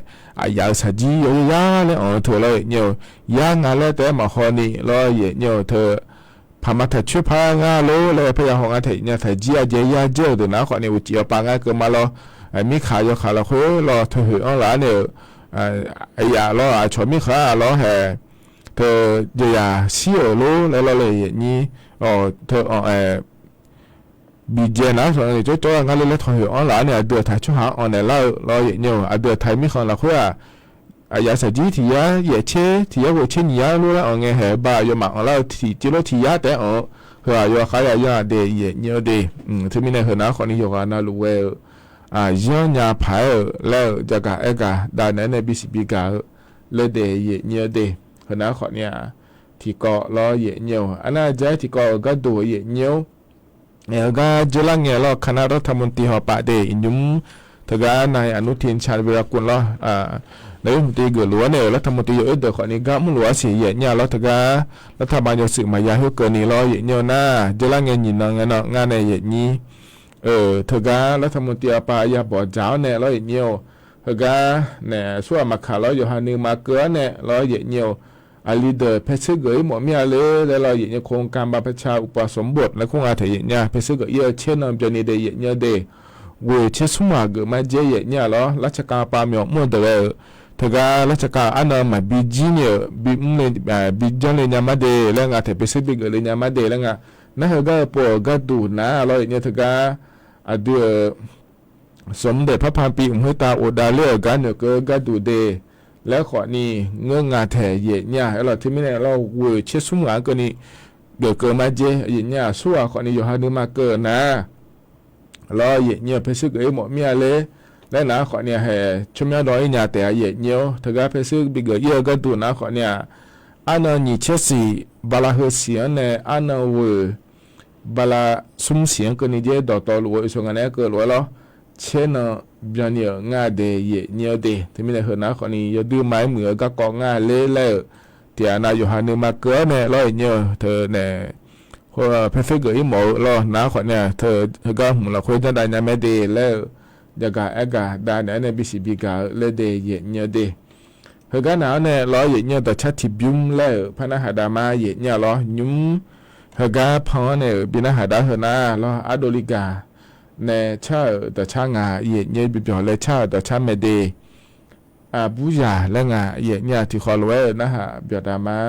aqyaf-euq saqjir yawyaw yar laer anq-eu teu lawr yaeqnya-eu yar nga laer taef-aer maqhaw ni lawr yaeqnya-eu teu paqma taq coer par ngar lor laer parya haw ngar taeq nya taq jir-a jeq yar jer-euq deuq nar khawf ni uqcif hawpav ngar keuv ma lawr mirkhanq yawkhanq lafkhoer lawr teu hoeq-anr laf-ar nae-euq aqyaf lawr aqcawq mirkhanq-aq lawr haeq teu jeqzaq shir-euq lor laer lawr le yaeqnyir, teu anq-aer biqjaeq nar-aq, cawrcawr-a ngar le laer tawq hoeq-anr laf-awr nae aqdui-euq taq tsawrhaq-anr anq naeqlar-eu lawr yaeqnyir-euq, aqdui-euq taq mirkhanq lafkhoer-aq, aqyaf saqjir tiq yar yaeq tser tiq yar ghof tser nyiq yar lor laer anq ngae haeq-eu ba yawmaf anqlar-eu tiq tser lor tiq yar taef-aer anq-eu, heu-aq yawkhav ya yanr-aq de yaeqnyir-eu de. Teumirnae heunav-aer khawfni yawqghaq navluf ghae-eu, zir-anr nya paq-aer-euq laer-euq jagaq aer gaq dav naeq-aer nae bisiq bigaq-eu laer de yaeqnyir-eu de. Heunav-aer khawfni-aq, tiqkawv lawr yaeqnyir-euq, arnav jav-aer tiqkawv-euq gharduq yaeqnyir-awr, heugar jeurlar ngae lawr คณะรัฐมนตรี hawpav de iqnymr teugar nae อนุทิน ชาญวีรกูล lawr, nae yawmuiq tiq geufluf-awr nae-euq รัฐมนตรี yawoer deuq khawfni gar mrluf-a siq yaeqnyir-a lawr teugar, รัฐบาล yawshuif maqya khoerkeuvni lawr yaeqnyir-eu nar, jeurlar ngae nyiqnan ngae nan ngar nae yaeqnyir-eu teugar รัฐมนตรี hawpav yabawq dzaq-awr nae lawr yaeqnyir-eu, heugar nae aqsurghaq maqkaq lawr yawqha nuima keuv-awr nae lawr yaeqnyir-eu, aqli deuq paerseur geuf-ir mawf mir-a ler laer lawr yaeqnyir โครงการบรรพชาอุปสมบท laer kur nga taeq yaeqnyir-a paerseur geuf-ir-eu caer nan byanni de yaeqnyir-eu de. Ghoeq caer smr ghaq geuf mar dzaer yaeqnyir-a lawr, larcaqkav pav myawq mr-eu deuq ghae-euq teugar larcaqkav-euq arnan maqbi jir ni-euq bimr le, bijanr le nya mar de laer nga taeq paerseur bigeuf le nya mar de laer nga. Nar heugar-eu pov-euq gharduq nar-aq lawr yaeqnyir teugar, aqdui-euq smq daeq parpar pi mq khoertav ghofdav ler-euq gar noeqkeuv-eu gharduq de laer khawfni ngeur nga taeq yaeqnyir-a. Aerlawq teumirnae lawr ghoeq caer smr ghaq-anr keuvni geufkeuv mar dzaer yaeqnyir-a. Aqsurghaq khawfni yawqha nuima keuv-eu nar-aq lawr yaeqnyir-eu paerseur geuf-ir mawf mir-a ler laer nar-aq khawfni-aq haeq tsawrmyanr dawr-ir nya taef-a yaeqnyir-awr teugar paerseur bigeuf-ir-eu gharduq nar-aq khawfni-aq, arnan nyiq caer siq bala heu siq-anr nae arnan ghoeq bala smr siq-anr keuvni dzaer dawqtawvluf-eu oeqsaq nga nae aerkeuv lof-aer lawr, caer nan byanni-euq nga de yaeqnyir-eu de. Teumirnae heunav khawfni yawduir ma-aer muiq-eu garkawv nga ler laer-euq tiqghaq nav yawqha nuima keuv-awr nae lawr yaeqnyir-eu teu nae paerseur geuf-ir mawf-eu lawr nar khawfni-aq teu heugar hmq lafkhoer janrdav nya mae de laer-euq jagaq aer gaq dav naeq-aer nae bisiq bigaq-eu laer de yaeqnyir-eu de. Heugar naq-anr nae lawr yaeqnyir-eu dawqcar tiqbymr laer-euq par narhaq dav ma yaeqnyir-a lawr nymr, heugar pan-anr nae-euq bi narhaq dav-eu heu nar lawr ardovli gaq nae car-euq dawqcar nga yaeqnyir bi byawq laer car-euq dawqcar mae de. Aqburzaq laer nga yaeqnyir-a tiqkhawv lof-aer-euq narhaq byawq dav ma.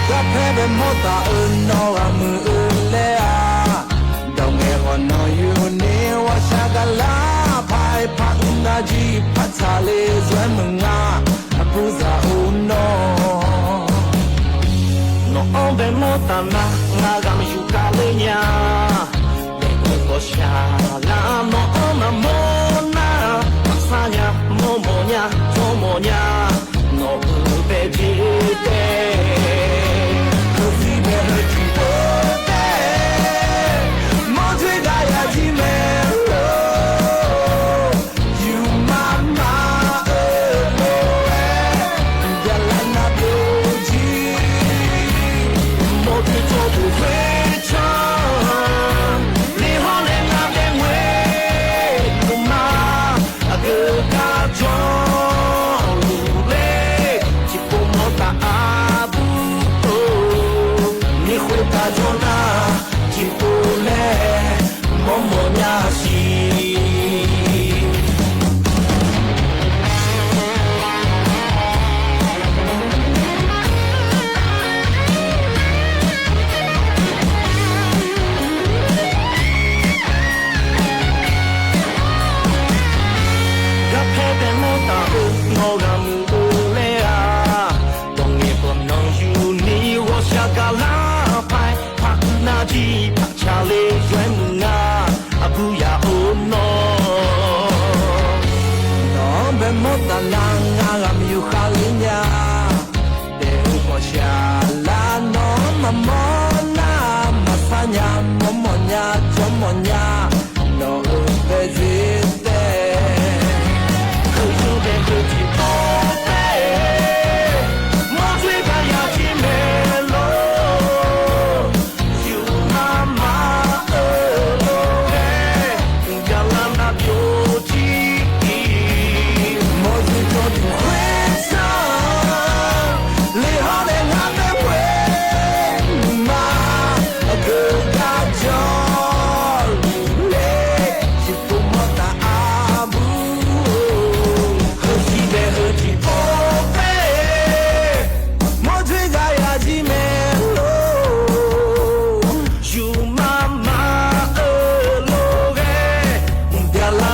Garpaer bae mawr taf-eu nawr ghaq muiq-eu laer-aq, dawq ngaeq ghawq nanq yuni ghawqshaq gaqlar paq-aer par uiv nar jir par tsaqle zaw-aer meuq nga, aqburzaq-or nawr. Nawq-anr bae mawr taf nar ngar ghaq maqyuf kar ler nya. Daef-eu ghawqshaq lar nawq-anr maqmawr nar, maqsar nya, mawrmawf nya, jawrmawf nya, nawq-euq bae jeq taef. Heusiq bae heusiq-or taef, mawrdoer gar ya jir mae-or. Yufmaf maf-eu lof-aer, yaqlar nar byov jir, mawrdoer tsawrdoer khoercan, ni hawr nae nar bae ngoer-eu ma. Aqgeu gar janrluf ler, tiqpov mawr taf aqbur-or, ni khoertav janr nar, tiqpov laer mawrmawf nya siq. Garpaer bae mawr taf-eu nawr ghaq muiq-eu laer-aq, dawq ngaeq ghawq nanq yuni ghawqshaq gaqlar paq-aer par uiv nar jir par tsaqle zaw-aer meuq nga, aqbur ya-or nawr. Nawq-anr bae mawr taf nar ngar ghaq maqyuf kar ler nya. Daef-eu ghawqshaq lar nawq-anr maqmawr nar, maqsar nya, mawrmawf nya, jawrmawf nya, nawq-euq bae jeq taef. Heulof bae heulof tiqpov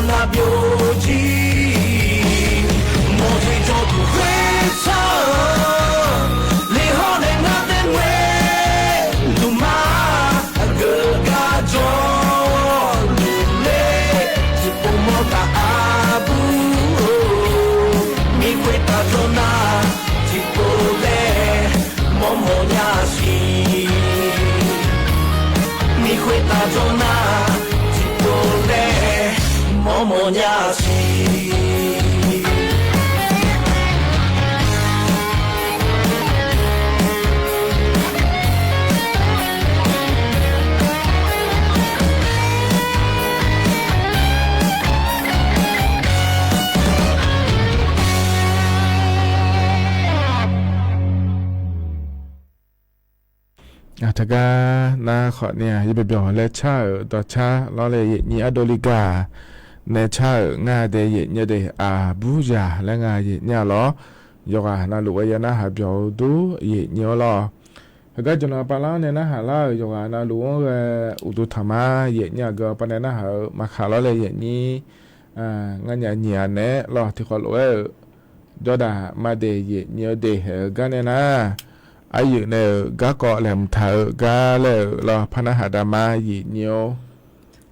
Ngar byovjir mawqjeq jawrduq khoertsaq-eu, lehawr nae ngar daer ngae, duqma aqgeu gar jawrluf ler, tiqpov mawrtaf arbur-or, mirkhoer taf jawr nar, tiqpov laer mawrmawf nya siq. Mirkhoer taf jawr nar, tiqpov laer mawrmawf nya siq. Taqgar nar khawf ni-aq, yabyaqbyawq laer car-euq dawqcar lawr laer yaeqnyiq ardovle gaq nae car-euq ngar dae yaeqnyiq-eu de, aqburzaq laer nga yaeqnyiq-a lawr. Yawqghaq navluf-aer ya narhaq byawq-eu dur yaeqnyiq-awr lawr. Heugar jawqnan pavlar-anr nae narhaq lar-euq yawqghaq navluf-anr ghae uqduq taqmar yaeqnyiq aqgeu-a pavnae narhaq-eu maqkhaq lawr laer yaeqnyiq ngar nya nyiq-a naeq-aer lawr tiqkhawf lof-aer-euq jawrdaq maqdaeq yaeqnyiq-eu de haeq-eu gar nae nar, aqyuif nae-euq garkawv laeqhmq taq-eu gar laer-euq lawr par narhaq daqma yaeqnyiq-or.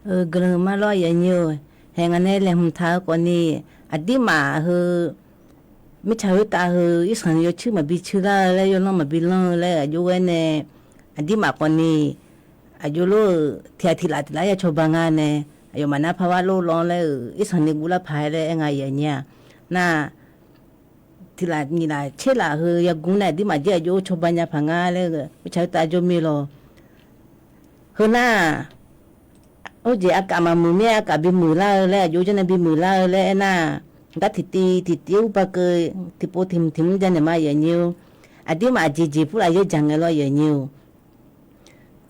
Guiqlanq ma lawr yaeqnyiq-or, haeq ngaq nae laeqhmq taq-eu khawf ni, aqdirmaf heu mirtsaq khoertav heu irsanq ni yawcuir maqbi cuir lar-eu laer yawlanr maqbi lanr-eu laer aqjox ghae nae, aqdirmaf khawf ni aqjox lor-euq tiqghaq tiqlaf tiqlaf ya cawba nga nae, aqyawfmaf nar parvar lor lanr laer-euq irsanq ni guvlar paq-aer laer aer nga yaeqnyiq-a. Nar tiqlaf nyiq laf tser laf heu yaguv nae aqdirmaf jir aqjox cawba nya paq nga laer-eu mirtsaq khoertav jawr mir lawr. Heu nar-aq, heujeq aqkaf maqmuiq mir-aer aqkaf bimuiq lar-eu laer aqjox janrnae bimuiq lar-eu laer aernar-aq, gar tiqtiv tiqtiv ur ba keuv tiqpov tiq hmq tiq mr janaeq ma yaeqnyiq-or. Aqdirmaf aqjeq jeq purlaf yaer jaq ngae lawr yaeqnyiq-or.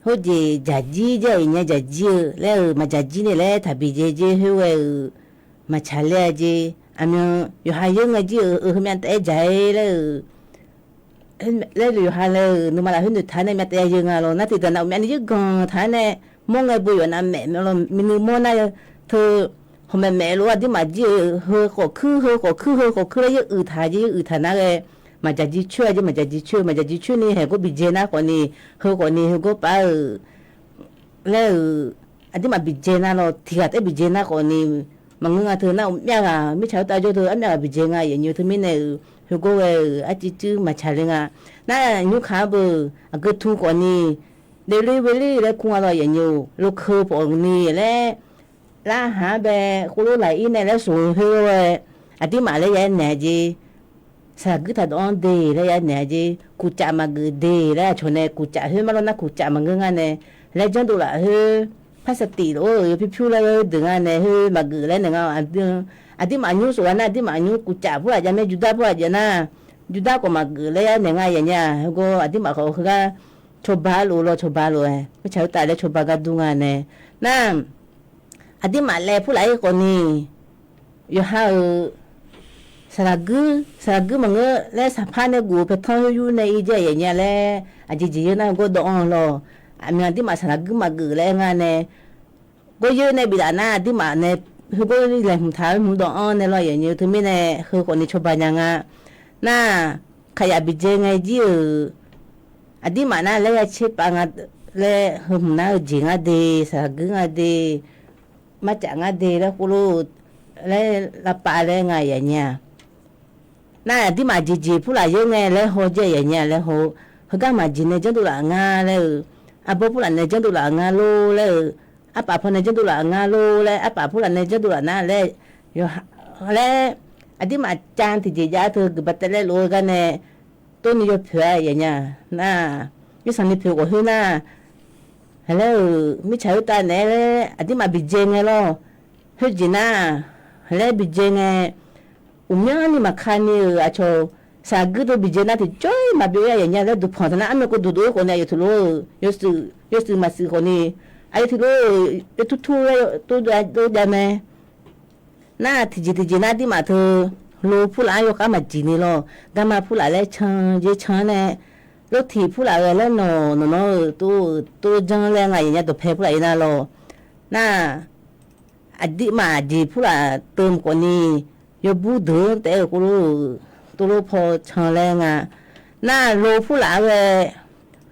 Heujeq jaqjir jaer-euq nya jaqjir-eu laer-euq maqjaqjir nae laer taqbi jae jer khoerghae-euq maqtsaq ler-a jer. Aqmyan yawqha yeur ngae jir-euq heumyav taef-aer jaq-aer laer-euq laer yawqha laer-euq nuima lafkhoer noeqtaq-aer nae myav taef-aer ya yeu nga lawr. Nar tiqdaq nav uqmyav ni yeur ganq taq-aer nae mawr ngae beu yawf navmaef lawr, miqnuiv mawr nar teu hawq maeqmaeq lof-aer aqdirmaf jir-euq heu khawf kuir heu khawf kuir heu khawf kuir laer yeur uiq taq jer yeur uiq taq nar ghae, maqjaqjir coer-a jer maqjaqjir coer maqjaqjir coer ni haeq gawr bi jae nar khawf ni, heu khawf ni heu gawr paf-euq laer-euq aqdirmaf bi jae nar lawr tiqghaq taef bi jae nar khawf ni, maqngeur nga teu nar uqmyav ghaq mirtsaq khoertav jawr teu armyav ghaq bi jae nga yaeqnyiq-or. Teumirnae-euq heu gawr ghae-euq arcuiv cuiv maqtsaq le nga. Nar nymr kaq-anr beu aqgeu tu khawf ni, daefler werler laer kur nga lawr yaeqnyiq-or. Lokeu pawf ni laer larhaq-anr bae khoerlof laq-ir nae laer soq-eu khoer-aer, aqdirmaf laer ya-aer naeq-a jer. Saqlaq guir taqdawv-anr de laer ya-aer naeq-a jer. Kuqcaf maqgeuf de laer aqcawq nae kuqcaf khoer mar lawr nar kuqcaf maqngeur nga nae, laer janrdov laf khoer par saqtif lof-aer-euq yawpyur pyur laer ghae-eu deuq nga nae khoer maqgeuf laer naeq nga. Aqdirmaf nymr sof ghaq nar aqdirmaf nymr kuqcaf purlaf jav mae, jurdar purlaf jav nar, jurdar khawf maqgeuf laer ya-aer naeq nga yaeqnyiq-a. Heugar aqdirmaf khawf heugar cawba lof lawr cawba lof-aer mirtsaq khoertav laer cawba gar dur nga nae, nar aqdirmaf laev purlaf-ir khawf ni, yawqha-euq saqlaq guir saqlaq guir maqngeur laer saqpar nae guf-eu paetanr khoer yur nae ir jaer yaeqnyiq-a laer aqjeq jeq yeur nar gawr dawv-anr lawr. Aqmyan aqdirmaf saqlaq guir maqgeuf laer aer nga nae, gawr yeur nae biflaf nar aqdirmaf nae heu gawr laeqhmq taq-eu hmq dawv-anr nae lawr yaeqnyiq-or. Teumirnae heu khawf ni cawba nya nga. Nar kaqyaf bi jae ngae jir-euq aqdirmaf nar laer ya tser pav nga laer heu hmq nar-eu jeq nga de, saqlaq guir nga de, marcaf nga de laer khoerlof laer lavpav laer nga yaeqnyiq-a. Nar aqdirmaf jeqjeq purlaf yeur ngae laer haw jaer yaeqnyiq-a laer haw-eu, heugar maqjeq nae janrdov laf nga laer-euq, arbawr purlaf nae janrdov laf nga lor laer-euq, arpaf paw nae janrdov laf nga lor laer, arpaf purlaf nae janrdov laf nar laer, yawqha laer aqdirmaf cav tiqjeq jav-ar teu guiqba taev laer lof-eu gar nae, tov ni yawpoeq-a yaeqnyiq-a. Nar mirsanq ni poeq ghawq khoer nar, laer-euq mirtsaq khoertav naeq-aer laer aqdirmaf bi jae ngae lawr. Khoerjeq nar, laer bi jae ngae, uqmyanr ni maqka ni-euq aqcawq saqlaq guir teu bi jae nar tiqjawr-ir maqbyov-ir-a yaeqnyiq-a laer duqpanq taq nar armyav kov duqdov-ir khawf ni aqyawf tiqlof-eu yawshuif maqshuif khawf ni, aqyawf tiqlof-eu yawtur tur laer tov jav mae. Nar tiqjeq tiqjeq nar aqdirmaf teu lo purlaf-anr yawkhav maqjeq ni lawr, garma purlaf laer can jer can-anr nae, lortiq purlaf ghae laer nawq nawq nawr-euq tov janr laer nga yaeqnyiq-a dawqpae purlaf-ir nar lawr. Nar aqduimaf jeq purlaf teumq khawfni, yawbur deuq-anr taef-aer-euq kov lof-euq, tov lof paw can laer nga. Nar lo purlaf-aer ghae,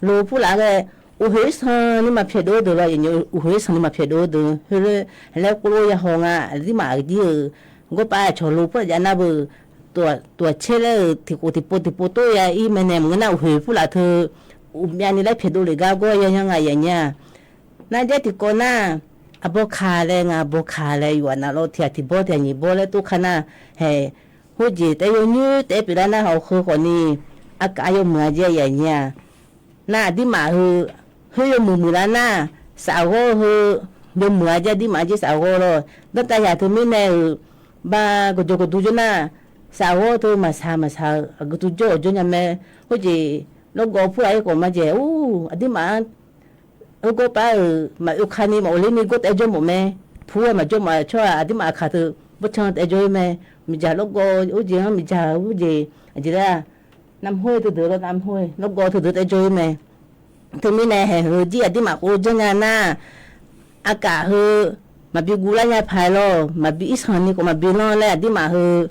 lo purlaf-aer ghae, uqhoeq sanq ni maqpyaeq dov-eu deuq lawr, uqhoeq sanq ni maqpyaeq dov-eu deuq heulof-aer laer kov lof ya haw nga. Aqduimaf aqdir-euq gawrpav aqcawq lo purlaf jav nar beu, tuqghaq caer laer-euq tiqkhof tiqpov tiqpov tov ya ir mae nae maqngeur nar uqhoeq purlaf teu uqmyav ni laer pyaeqdov lef gar gawr ya yanr nga yaf nyir-a. Nar jaer tiqkawv nar, aqbawr ka laer nga, aqbawr ka laer yawqghaq nav lawr tiq ghaq tiq bawr tiq ghaq nyiq bawr laer tov ka nar, haeq, khoerjeq taef-aer yawnyoer taef-aer pyeuflar nar hawq heu khawfni, aqkaf yawmuiq-a jaer yaf nyir-a. Nar aqduimaf heu, khoer yawmuiq muiqlar nar, safghawr heu, yawmuiq-a jaer aqduimaf-a jaer safghawr lawr, danrtav yaq teumirnae-euq, ba gawqjawq gawqdu jawr nar, safghawr teu maqsaq maqsaq-eu aqgeu tuvjawr-euq jawr nya mae. Khoerjeq lawrgawv purlaf-ir khawf majeq ur, aqduimaf-anr heugawr pav-euq maqoe kani maqghofler ni gawr taef-aer jawr mawf mae. Pur-aer maqjawr mawf-a tsawrhaq aqduimaf aqkaq teu bawrtsanr taef-aer jawr-ir mae. Miqdzaq lawrgawv urjeq-anr miqdzaq urjeq aqjeq laer-aq, navmaqhawr-eu teudeuq lawr navmaqhawr-eu lawrgawv teudeuq taef-aer jawr-ir mae. Teumirnae haeq heu jir aqduimaf khof janr nya nar, aqkaf heu maqbi guvlar nya paq-aer lawr, maqbi irsanq ni khawf maqbi lanr laer aqduimaf heu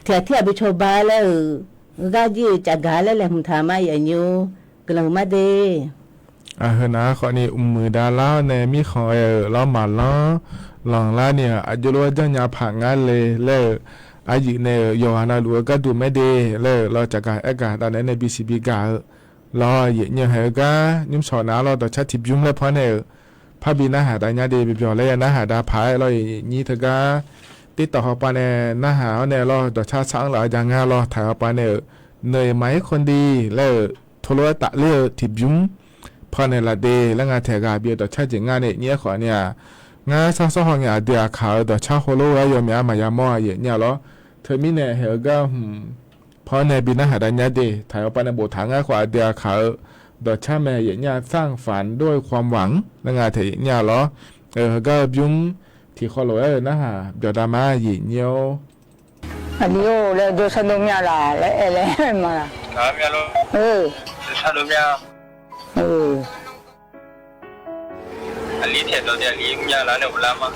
tiq ghaq tir ghaq bi cawba laer-euq, heugar jir-euq cafgaq laer laeqhmq taq ma yaf nyir-or, guiqlanq huiqma de. Aqheu naq khawfni uqmuiq davlar-awr nae mirkhanq ghae-euq lawr maqlanr lanqlar ni-aq, aqjox lof-aer janrnya paq ngar le laer-euq, aqyuif nae-euq yawqghaq navluf-eu gharduq maerde laer-euq lawr cafgaq aergaq davnaeq-aer nae bisiq bigaq-eu lawr, yaef nyae haeq-eu gar nymrshawq naq-ar lawr dawqcar tiqbymr laer pannae-euq parbi narhaq dav nyar de, byawq laer ya narhaq dav paq-aer lawr, yaef nyir teugar TikTok hawpav nae narhaq-awr nae lawr dawqcar sar-anr laf-eu ja ngar lawr taq hawpav nae-euq, Neuiq Maqir Khondi laer-euq tov lof-aer tafler-eu tiqbymr pannaeq laf de laer nga taeq ghaq bi-eu dawqcar jeq ngar nae nyir-aer khawfni-aq, ngar sarsawr hawngae aqdui aqkaq-euq dawqcar heulof-aer yawmyaq-a maqya mawr-a yaef nyir-a lawr. Teumirnae haeq-eu gar hmq pannae bi narhaq dav nyar de taq hawpav nae boftaq ngar khawf aqdui aqkaq-euq dawqcar mae yaef nyir-a, สร้างฝันด้วยความหวัง laer nga taeq yaef nyir-a lawr. Heugar-eu bymr tiqkhawv lof-aer-eu narhaq byawq dav ma yaef nyir-or. Aqli-or laer jawrshar dov mya laq laer aer laer ma laq. Aqli taeqdawq de aqli mya laq nae uvlar ma.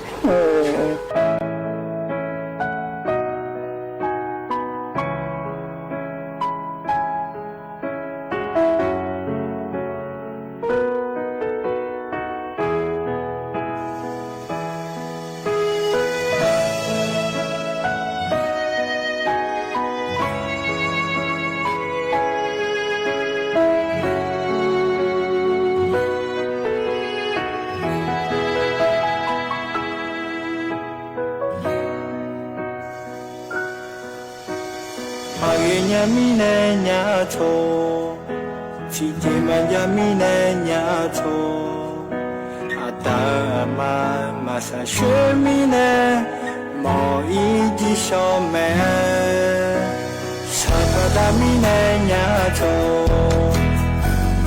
Maqghae nya mirnae nya-a tawq, tiqjeq maqjav mirnae nya-a tawq, aqda aqma maqsaqshoer mirnae mawq-ir jir shawr mae. Shaqbaq dav mirnae nya-a tawq,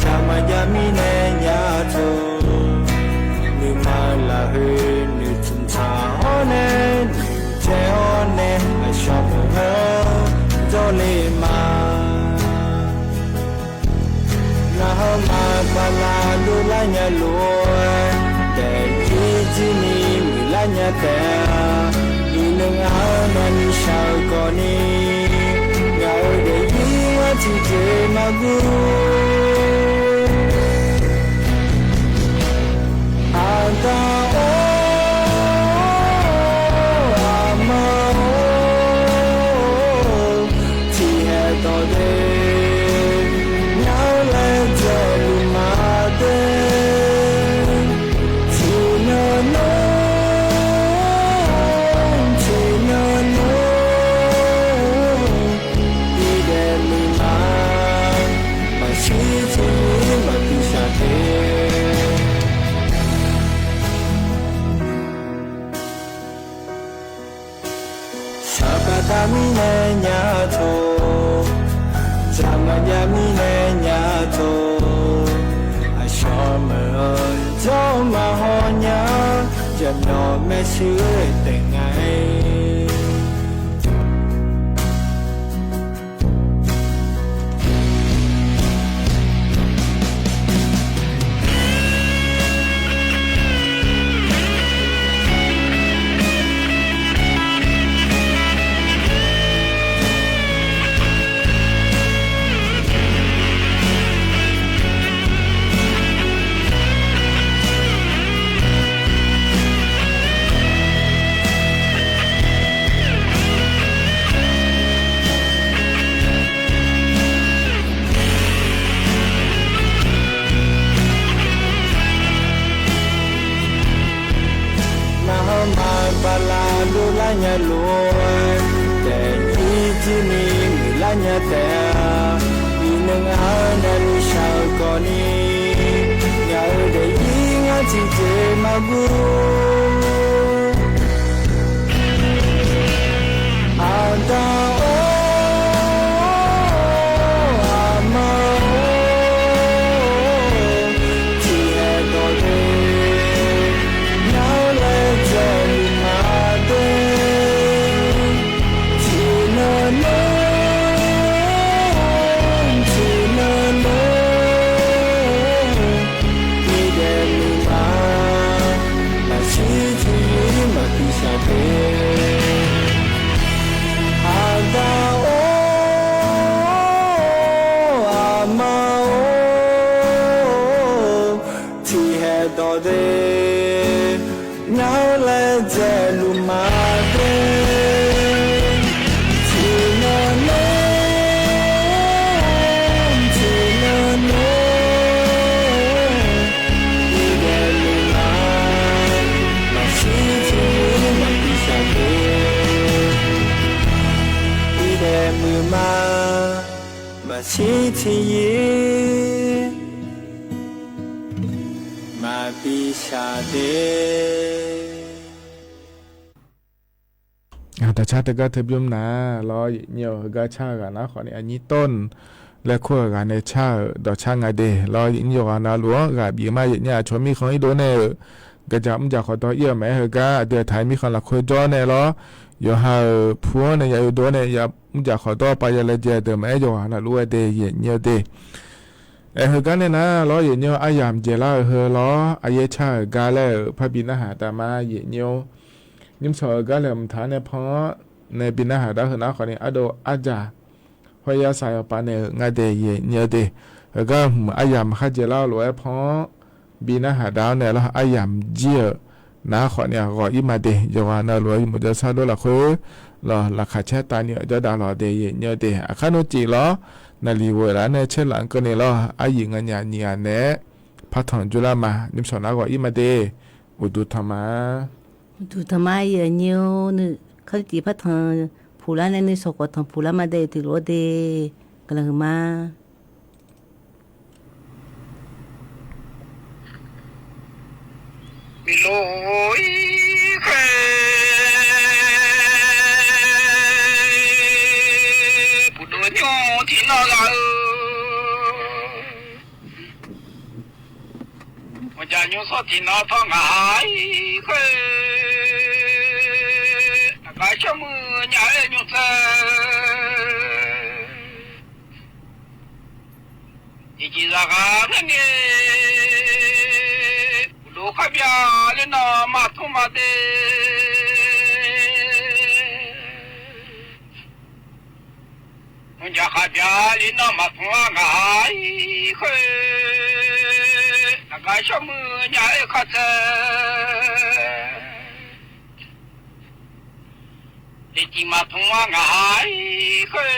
jaq maqjav mirnae nya-a tawq, nuima lafkhoer noeqtmq taq-awr nae, noeqtsaev-awr nae aqshawq meuq-anr jawrle ma. Narhaq maqbala dovlar nya lof-aer, daefzir jir ni muiqlar nya taef-a. Iqnan-anr navni shaq-eu khawfni, ngaq-euq daefzir-anr tiqjeq maqguv. Aqda-or, aqma-or, tiqhaeq dawq de, ngar laejae luf ma de. Tiqnan nmr, tiqnan nmr, bidaef luf ma, maqshir tiqmir maqbi shaq de. Shaqbaq dav mirnae nya-a tawq, jaq maqjav mirnae nya-a tawq, aqshawq meuq-anr jawr maqhaw nya, jaqmyawf maershuir taef nga-aer. nya lof-aer, daefzir jir ni muiqlar nya taef-a. Iqnan ngar nae nuishaq-euq kawfni, ngaq-euq daefzir ngar tiqjeq maqguv. Aqda-or, aqma-or, tiqhaeq dawq de, ngar-anr laedzae luf ma de. Tiqnan nar, tiqnan nar, bidaef muiq ma, maqshir tiqyir maqbi shaq de. Aqda-or, aqma-or, tiqhaeq dawq de, ngar-anr laedzae luf ma de. Tiqnan nar, tiqnan nar, bidaef muiq ma, maqshir tiqyir maqbi shaq de. Bidaef muiq ma, maqshir tiqyir maqbi shaq de. Dawqcar teugar teu bymr nar lawr, yaeqnyir-awq heugar car-eu ghaq nar khawfni aqnyir tawr-anr laer kur-euq ghaq nae car-euq dawqcar nga de lawr, yaeqnyir yawqghaq navluf-anr ghaq bif ma, yaeqnyir aqcawq mirkhanq irdov nae-euq gaqjaq mrjaq khawqdawr ir-euq maqaer, heugar aqdui aqtaq-aer mirkhanq lafkhoer jawr nae lawr, yawqha-euq pu-anr nae ya yawdov nae ya mrjaq khawqdawr pav ya laejae deuq maqaer, yawqghaq navluf-aer de yaeqnyir-eu de. Aer, heugar nae nar lawr, yaeqnyir-awr aryamq dzaeqlar-euq heu lawr, aryaer car-euq gar laer-euq parbi narhaq taf ma, yaeqnyir-or. Nymrshawq-euq gar laeqhmq taq-anr nae pan-anr nae bi narhaq dar heu nar khawfni ardov ardzaq hawr yarsaq yawqpav naeq-euq nga de yaeqnyir-eu de. Heugar hmq aryamq kharjaeq lar-eu lof-aer pan-anr bi narhaq dar-anr nae lawr, aryamq jir-euq nar khawfni ghawq ir ma de. Yawqghaq navluf-aer yawmuiq jawrsar dov lafkhoer lawq, laqkhaq caer tavni-euq jawrdav lawq de yaeqnyir-eu de. Aqkar nmr cif lawr, naqliq ghoeq laf-anr nae caerlaf-anr keuvni lawr, aryuif nganyaf nyiq ghaq naeq-aer partanq jurlar ma. Nymrshawq nar ghawq ir ma de. Uqduq tanq ma. Uqduq tanq ma, yaeqnyir-or, nuikhanr tiq partanq puqlar nae nuishawq khawf tanq puqlar ma de, tiqlof-aer de. Guiqlanq huiq ma. Miqlof-ir khoer, uqduq nymr tiq nawr ghaq-eu, maqjaq nymr sawr tiq nawr tawr ngaq-ir khoer, aqgar shawr muiq nya-aer nymr tsaev. Tiqjeq zaqghaq ngar ngae, uqduq khar byav ler nawr maqtmr ma de. Mqjaq khaq byav ler nawr maqtmr-a ngaq-ir khoer, aqgar shawr muiq nya-aer khar tsaev. Tiqjeq maqtmr-a ngaq-ir khoer,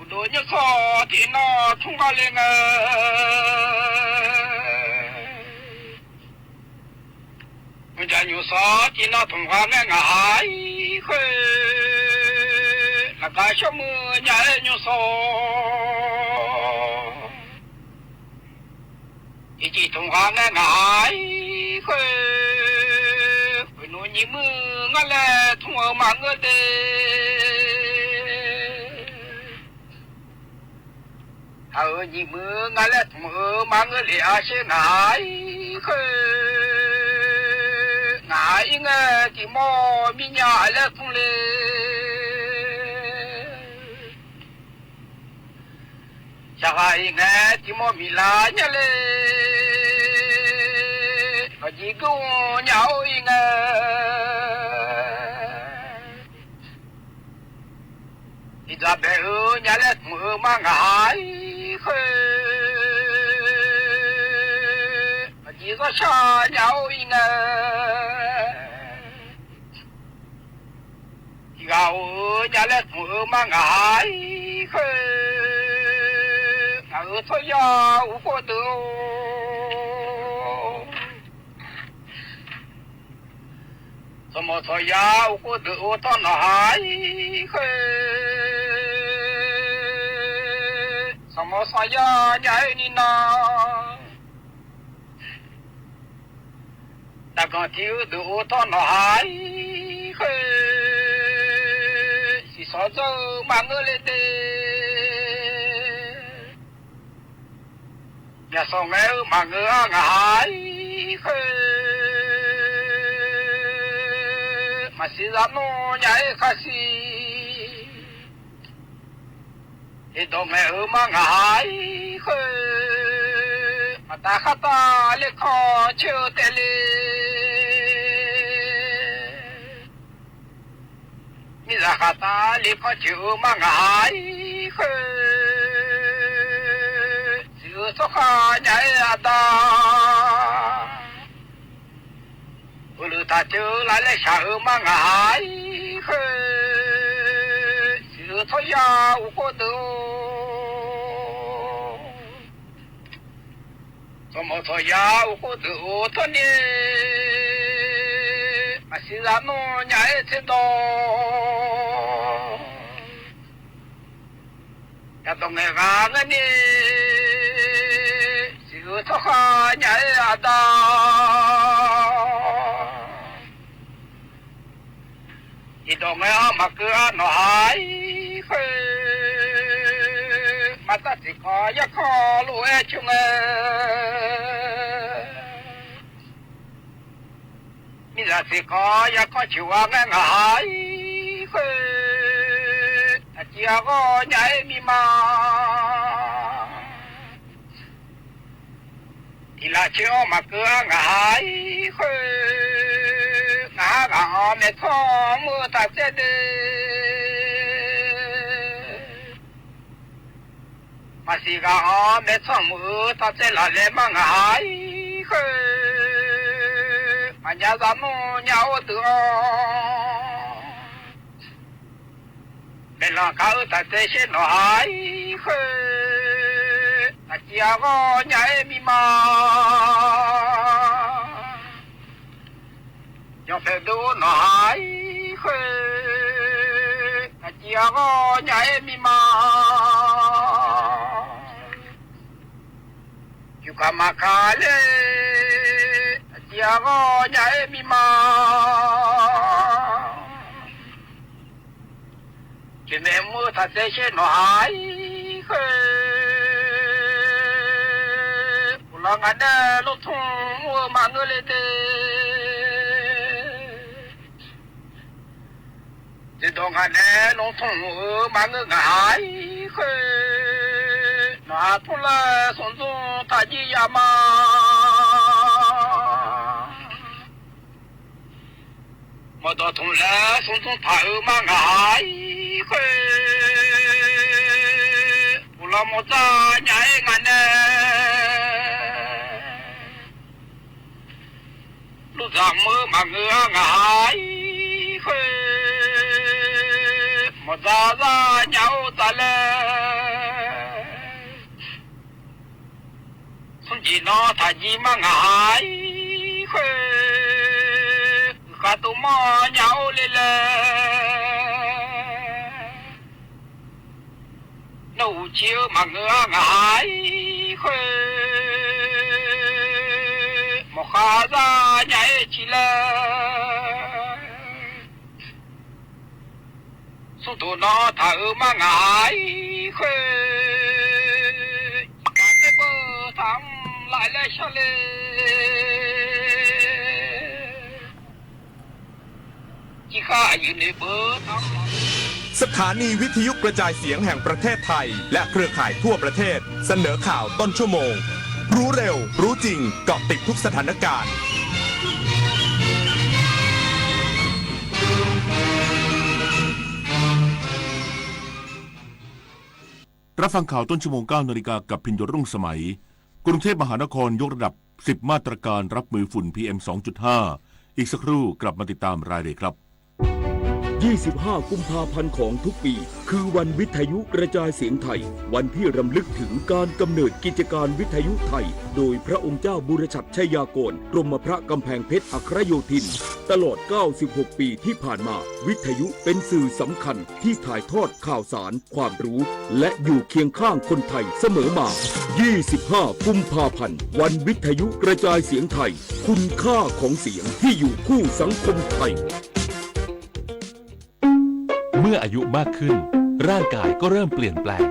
uqduq nymr sawr tiq nawr tmr gar le ngae. Mqjaq nymr sawr tiq nawr tmr gar ngae ngaq-ir khoer, lafgar shawr muiq nya-aer nymr sawr. Tiqjeq tmr gar ngae ngaq-ir khoer, khoeqnmr nyiq muiq ngar laer tmr-eu maqngeur de. Aq-euq nyiq muiq ngar laer tmr-eu maqngeur le-a sher ngaq-ir khoer, ngaq-ir ngae tiq mawr mirnya laer tmr le. Saqghaq-iq ngae tiq mawr miqlar nya le, aqjeq geur nya-or-ir ngae. Tiqdzaq bae-eu nya laer tmr-eu ma ngaq-ir khoer, aqjeq zanrshar nya-or-ir ngae. Tiqghaq-or-eu nya laer tmr-eu ma ngaq-ir khoer, ngaq-euq tsawrya uqkhov deuq-or. Sanqmawq sanqya uvkov deuq-or tawr nawqha-ir khoer, sanqmawq sanqya nya-aer ni nan, daqganq tiq-eu deuq-or tawr nawqha-ir khoer, siqsawq dzawr-eu maqngeur le de. Myaqsawq ngaeq-eu maqngeur-ar ngaqha-ir khoer, maqsiq zaq nmr nya-aer khar siq. Heqdawq ngaeq-eu mar ngaqha-ir khoer, maqtav khartav lerkanr coer-eu taef le. Miqzaq khaqtav lerkanr coer-eu mar ngaqha-ir khoer, siq-eu tsawrkhav nya-aer aqda. Heulof taq coer-eu lavlaer shaq-eu mar ngaqha-ir khoer, siq-eu tsawrya uvkov deuq-or, sanqmawq sanqya uvkov deuq-or tawr ni, maqsiq zaq nmr nya-aer tserdawq. Yaqdawq ngaeq ghaq ngaer ni, siq-eu tsawrkhav nya-aer aqda. Tiqdawq ngae-awr maqkeuv-ar nawqha-ir khoer, maqtav tiqkanq yarkanr lof-aer coer ngae. Miqzaq tiqkanq yarkanr coer-ar ngae ngaqha-ir khoer, aqciv aqghawr nya-aer miqma. Tiq laf coer-awr maqkeuv-ar ngaqha-ir khoer, ngaqha ghaq-anr maeqtsanr mr-eu taq tsaev de. Maqsiq ghaq-anr maeqtsanr mr-eu taq tsaev laf laer mar ngaqha-ir khoer, maqnya zaq nmr nya-or deuq-awr, maeqlanq kar-eu taq tsaev shaer nawqha-ir khoer, aqciv aqghawr nya-aer miqma. Yanqpaeq dov-or nawqha-ir khoer, aqciv aqghawr nya-aer miqma. Yufkaq maqkaq ler, aqciv aqghawr nya-aer miqma. Jeqmaeq mr-eu taq tsaev shaer nawqha-ir khoer, uqlar ngaq nae lortmr mr-eu maqngeur le de. Tiqdawq ngaq nae lortmr mr-eu maqngeur ngaqha-ir khoer, nawq-aq tmr laer smq dzmr taq jir ya ma. Mawqdawq tmq laer smq dzmr taq-eu mar ngaqha-ir khoer, uqlar mawrdzar nya-aer ngaq nae lordzaq mr-eu maqngeur-ar ngaqha-ir khoer, mawqdzar zar nya-or dzaq laer, smrjeq nawr taq jir mar ngaqha-ir khoer, uiqkhav tov mawr nya-or le laer, nawr uqcif-eu maqngeur-ar ngaqha-ir khoer, mawqkhav zar nya-aer ciq laer, smrdoq nawr taq-eu mar ngaqha-ir khoer, iqbax tserbeu taq mr laf laer shar le. สถานีวิทยุกระจายเสียงแห่งประเทศไทย และเครือข่ายทั่วประเทศ เสนอข่าวต้นชั่วโมง รู้เร็ว รู้จริง เกาะติดทุกสถานการณ์ รับฟังข่าวต้นชั่วโมง เก้านาฬิกา กับพินโย รุ่งสมัย กรุงเทพมหานครยกระดับ สิบ มาตรการรับมือฝุ่น พีเอ็ม สองจุดห้า อีกสักครู่กลับมาติดตามรายละเอียดครับ ยี่สิบห้ากุมภาพันธ์ของทุกปี คือวันวิทยุกระจายเสียงไทย วันที่รำลึกถึงการกำเนิดกิจการวิทยุไทย โดยพระองค์เจ้าบุรชัดชัยยากร กรมพระกำแพงเพชรอัครโยธิน ตลอด เก้าสิบหก ปีที่ผ่านมา วิทยุเป็นสื่อสำคัญที่ถ่ายทอดข่าวสาร ความรู้ และอยู่เคียงข้างคนไทยเสมอมา ยี่สิบห้ากุมภาพันธ์ วันวิทยุกระจายเสียงไทย คุณค่าของเสียงที่อยู่คู่สังคมไทย เมื่ออายุมากขึ้น ร่างกายก็เริ่มเปลี่ยนแปลง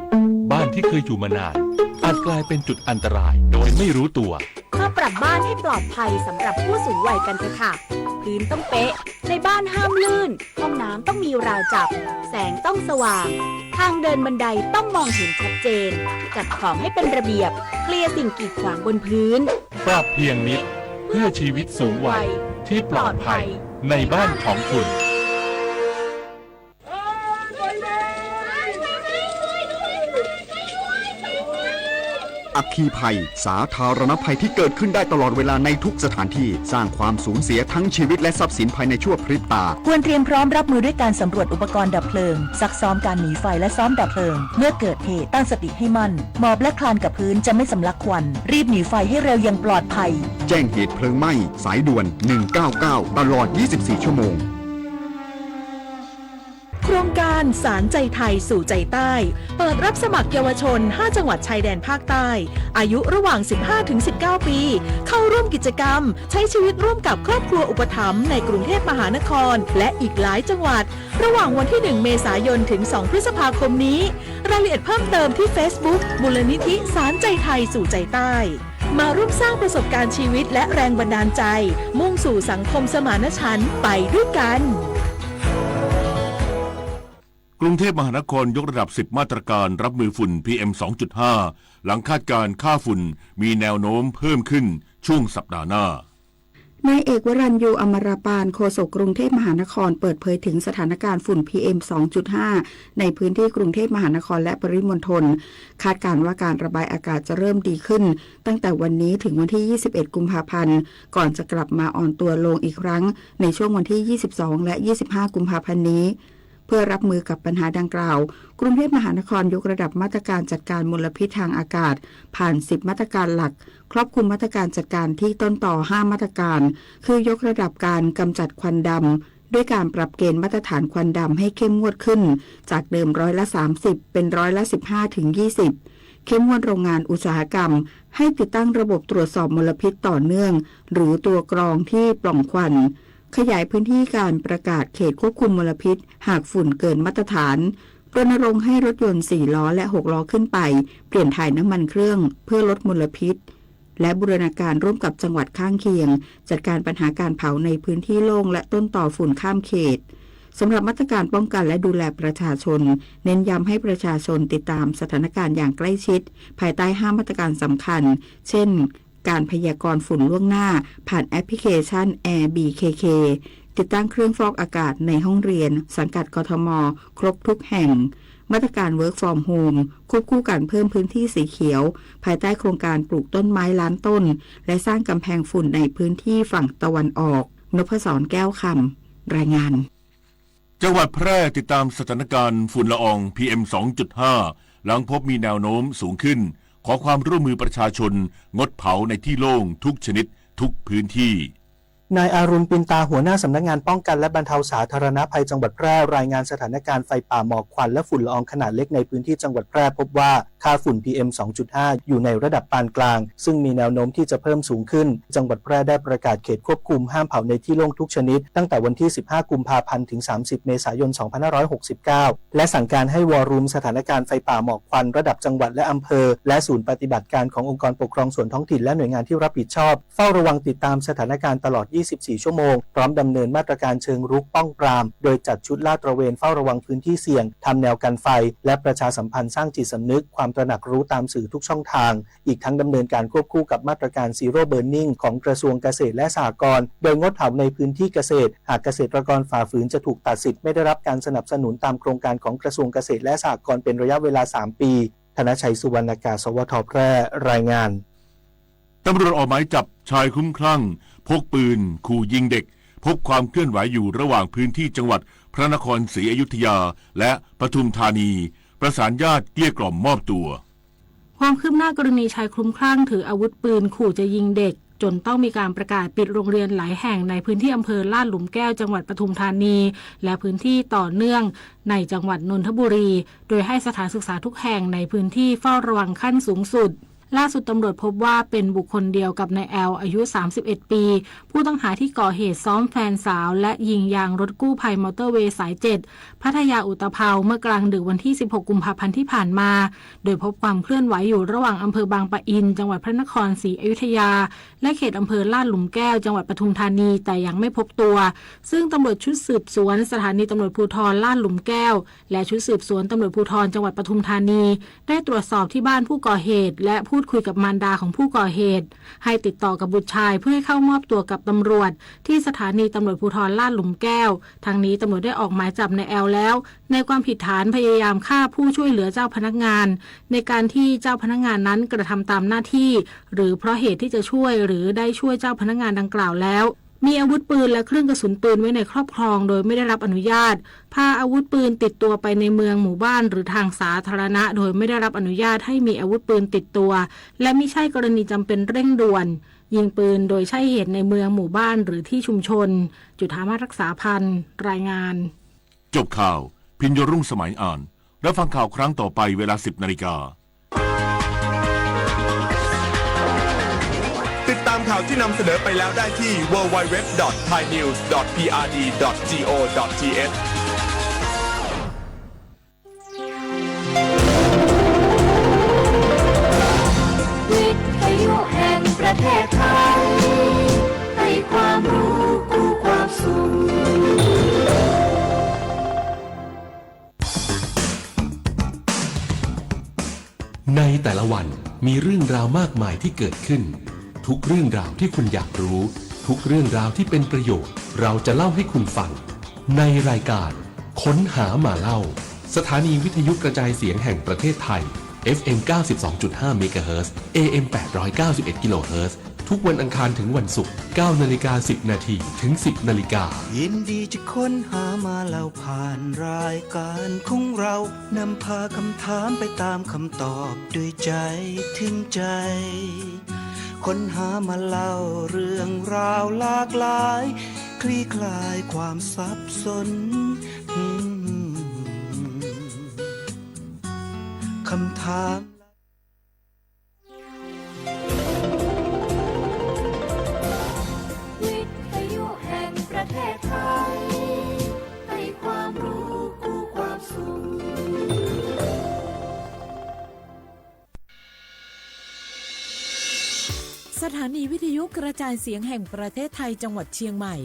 บ้านที่เคยอยู่มานาน อาจกลายเป็นจุดอันตรายโดยไม่รู้ตัว มาปรับบ้านให้ปลอดภัยสำหรับผู้สูงวัยกันเถอะค่ะ พื้นต้องเป๊ะ ในบ้านห้ามลื่น ห้องน้ำต้องมีราวจับ แสงต้องสว่าง ทางเดินบันไดต้องมองเห็นชัดเจน จัดของให้เป็นระเบียบ เคลียร์สิ่งกีดขวางบนพื้น ปรับเพียงนิด เพื่อชีวิตสูงวัยที่ปลอดภัยในบ้านของคุณ อัคคีภัย สาธารณภัยที่เกิดขึ้นได้ตลอดเวลาในทุกสถานที่ สร้างความสูญเสียทั้งชีวิตและทรัพย์สินภายในชั่วพริบตา ควรเตรียมพร้อมรับมือด้วยการสำรวจอุปกรณ์ดับเพลิง ซักซ้อมการหนีไฟและซ่อมดับเพลิง เมื่อเกิดเหตุ ตั้งสติให้มั่น หมอบและคลานกับพื้นจะไม่สำลักควัน รีบหนีไฟให้เร็วอย่างปลอดภัย แจ้งเหตุเพลิงไหม้ สายด่วน หนึ่งเก้าเก้า ตลอด ยี่สิบสี่ ชั่วโมง โครงการสานใจไทยสู่ใจใต้ เปิดรับสมัครเยาวชน ห้า จังหวัดชายแดนภาคใต้ อายุระหว่าง สิบห้าถึงสิบเก้า ปี เข้าร่วมกิจกรรม ใช้ชีวิตร่วมกับครอบครัวอุปถัมภ์ในกรุงเทพมหานคร และอีกหลายจังหวัด ระหว่างวันที่ หนึ่ง เมษายน ถึง สอง พฤษภาคมนี้ รายละเอียดเพิ่มเติมที่ Facebook มูลนิธิสานใจไทยสู่ใจใต้ มาร่วมสร้างประสบการณ์ชีวิตและแรงบันดาลใจ มุ่งสู่สังคมสมานฉันท์ไปด้วยกัน กรุงเทพมหานครยกระดับ สิบ มาตรการรับมือฝุ่น พีเอ็ม สองจุดห้า หลังคาดการณ์ค่าฝุ่นมีแนวโน้มเพิ่มขึ้นช่วงสัปดาห์หน้า นายเอกวรัญยู อมรปาน โฆษกกรุงเทพมหานคร เปิดเผยถึงสถานการณ์ฝุ่น พีเอ็ม สองจุดห้า ในพื้นที่กรุงเทพมหานครและปริมณฑล คาดการณ์ว่าการระบายอากาศจะเริ่มดีขึ้น ตั้งแต่วันนี้ถึงวันที่ ยี่สิบเอ็ด กุมภาพันธ์ ก่อนจะกลับมาอ่อนตัวลงอีกครั้ง ในช่วงวันที่ ยี่สิบสอง และ ยี่สิบห้า กุมภาพันธ์นี้ เพื่อรับมือกับปัญหาดังกล่าว กรุงเทพมหานครยกระดับมาตรการจัดการมลพิษทางอากาศ ผ่าน สิบ มาตรการหลัก ครอบคลุมมาตรการจัดการที่ต้นตอ ห้า มาตรการ คือยกระดับการกำจัดควันดำ ด้วยการปรับเกณฑ์มาตรฐานควันดำให้เข้มงวดขึ้น จากเดิมร้อยละ สามสิบ เป็นร้อยละ สิบห้า ถึง ยี่สิบ เข้มงวดโรงงานอุตสาหกรรม ให้ติดตั้งระบบตรวจสอบมลพิษต่อเนื่อง หรือตัวกรองที่ปล่องควัน ขยายพื้นที่การประกาศเขตควบคุมมลพิษ หากฝุ่นเกินมาตรฐาน รณรงค์ให้รถยนต์ สี่ ล้อ และ หก ล้อขึ้นไป เปลี่ยนถ่ายน้ำมันเครื่อง เพื่อลดมลพิษ และบูรณาการร่วมกับจังหวัดข้างเคียง จัดการปัญหาการเผาในพื้นที่โล่งและต้นตอฝุ่นข้ามเขต สำหรับมาตรการป้องกันและดูแลประชาชน เน้นย้ำให้ประชาชนติดตามสถานการณ์อย่างใกล้ชิด ภายใต้ ห้า มาตรการสำคัญ เช่น การพยากรณ์ฝุ่นล่วงหน้า ผ่านแอปพลิเคชัน Air B K K ติดตั้งเครื่องฟอกอากาศในห้องเรียน สังกัด กทม ครบทุกแห่ง มาตรการ Work from Home ควบคู่กันเพิ่มพื้นที่สีเขียว ภายใต้โครงการปลูกต้นไม้ล้านต้น และสร้างกำแพงฝุ่นในพื้นที่ฝั่งตะวันออก นพศร แก้วคำ รายงาน จังหวัดแพร่ติดตามสถานการณ์ฝุ่นละออง พีเอ็ม สองจุดห้า หลังพบมีแนวโน้มสูงขึ้น ขอความร่วมมือประชาชนงดเผาในที่โล่งทุกชนิดทุกพื้นที่ นายอารุณ ปินตา หัวหน้าสำนักงานป้องกันและบรรเทาสาธารณภัยจังหวัดแพร่ รายงานสถานการณ์ไฟป่าหมอกควันและฝุ่นละอองขนาดเล็กในพื้นที่จังหวัดแพร่ พบว่าค่าฝุ่น พีเอ็ม สองจุดห้า อยู่ในระดับปานกลาง ซึ่งมีแนวโน้มที่จะเพิ่มสูงขึ้น จังหวัดแพร่ได้ประกาศเขตควบคุมห้ามเผาในที่โล่งทุกชนิด ตั้งแต่วันที่ สิบห้า กุมภาพันธ์ ถึง สามสิบ เมษายน สองพันห้าร้อยหกสิบเก้า และสั่งการให้วอลลุ่มสถานการณ์ไฟป่าหมอกควันระดับจังหวัดและอำเภอ และศูนย์ปฏิบัติการขององค์กรปกครองส่วนท้องถิ่นและหน่วยงานที่รับผิดชอบ เฝ้าระวังติดตามสถานการณ์ตลอด ยี่สิบสี่ ชั่วโมง พร้อมดำเนินมาตรการเชิงรุกป้องปราม โดยจัดชุดลาดตระเวนเฝ้าระวังพื้นที่เสี่ยง ทำแนวกันไฟ และประชาสัมพันธ์สร้างจิตสำนึก ความตระหนักรู้ตามสื่อทุกช่องทาง อีกทั้งดำเนินการควบคู่กับมาตรการ Zero Burning ของกระทรวงเกษตรและสหกรณ์ โดยงดเผาในพื้นที่เกษตร หากเกษตรกรฝ่าฝืนจะถูกตัดสิทธิ์ไม่ได้รับการสนับสนุนตามโครงการของกระทรวงเกษตรและสหกรณ์เป็นระยะเวลา สาม ปี ธนชัย สุวรรณากาศ สวท แพร่ รายงาน ตำรวจออกหมายจับชายคลุ้มคลั่งพกปืนขู่ยิงเด็ก พบความเคลื่อนไหวอยู่ระหว่างพื้นที่จังหวัดพระนครศรีอยุธยาและปทุมธานี ประสานญาติเกลี้ยกล่อมมอบตัว ความคืบหน้ากรณีชายคลุ้มคลั่งถืออาวุธปืนขู่จะยิงเด็ก จนต้องมีการประกาศปิดโรงเรียนหลายแห่งในพื้นที่อำเภอลาดหลุมแก้วจังหวัดปทุมธานี และพื้นที่ต่อเนื่องในจังหวัดนนทบุรี โดยให้สถานศึกษาทุกแห่งในพื้นที่เฝ้าระวังขั้นสูงสุด ล่าสุดตำรวจพบว่าเป็นบุคคลเดียวกับนายแอล อายุ สามสิบเอ็ด ปี ผู้ต้องหาที่ก่อเหตุซ้อมแฟนสาวและยิงยางรถกู้ภัยมอเตอร์เวย์สาย เจ็ด พัทยาอุตภาว เมื่อกลางดึกวันที่ สิบหก กุมภาพันธ์ที่ผ่านมา โดยพบความเคลื่อนไหวอยู่ระหว่างอำเภอบางปะอิน จังหวัดพระนครศรีอยุธยา และเขตอำเภอลาดหลุมแก้ว จังหวัดปทุมธานี แต่ยังไม่พบตัว ซึ่งตำรวจชุดสืบสวนสถานีตำรวจภูธรลาดหลุมแก้ว และชุดสืบสวนตำรวจภูธรจังหวัดปทุมธานี ได้ตรวจสอบที่บ้านผู้ก่อเหตุ และพูดคุยกับมารดาของผู้ก่อเหตุ ให้ติดต่อกับบุตรชายเพื่อให้เข้ามอบตัวกับตำรวจที่สถานีตำรวจภูธรลาดหลุมแก้ว ทั้งนี้ตำรวจได้ออกหมายจับนายแอลแล้ว ในความผิดฐานพยายามฆ่าผู้ช่วยเหลือเจ้าพนักงาน ในการที่เจ้าพนักงานนั้นกระทำตามหน้าที่ หรือเพราะเหตุที่จะช่วยหรือได้ช่วยเจ้าพนักงานดังกล่าวแล้ว มีอาวุธปืนและเครื่องกระสุนปืนไว้ในครอบครองโดยไม่ได้รับอนุญาต พาอาวุธปืนติดตัวไปในเมืองหมู่บ้านหรือทางสาธารณะโดยไม่ได้รับอนุญาตให้มีอาวุธปืนติดตัว และมิใช่กรณีจำเป็นเร่งด่วน ยิงปืนโดยใช่เหตุในเมืองหมู่บ้านหรือที่ชุมชน จุฑามาศ รักษาพันธ์ รายงาน จบข่าว พิญญรุ่งสมัยอ่าน รับฟังข่าวครั้งต่อไปเวลา สิบนาฬิกา ติดตามข่าวที่นำเสนอไปแล้วได้ที่ ดับเบิลยู ดับเบิลยู ดับเบิลยู ดอท ไทยนิวส์ ดอท พีอาร์ดี ดอท จี โอ ดอท ที เอช วิทยุแห่งประเทศไทย ให้ความรู้คู่ความสุข ในแต่ละวันมีเรื่องราวมากมายที่เกิดขึ้น ทุกเรื่องราวที่คุณอยากรู้ ทุกเรื่องราวที่เป็นประโยชน์ เราจะเล่าให้คุณฟัง ในรายการค้นหามาเล่า สถานีวิทยุกระจายเสียงแห่งประเทศไทย เอฟเอ็ม เก้าสิบสองจุดห้า เมกะเฮิรตซ์ เอเอ็ม แปดร้อยเก้าสิบเอ็ด กิโลเฮิรตซ์ ทุกวันอังคารถึงวันศุกร์ เก้านาฬิกาสิบนาทีถึง สิบนาฬิกา ยินดีจะค้นหามาเล่าผ่านรายการของเรา นำพาคำถามไปตามคำตอบด้วยใจถึงใจ ค้นหามาเล่าเรื่องราวหลากหลาย คลี่คลายความสับสน คำถาม วิทยุแห่งประเทศไทย ให้ความรู้คู่ความสุข สถานีวิทยุกระจายเสียงแห่งประเทศไทยจังหวัดเชียงใหม่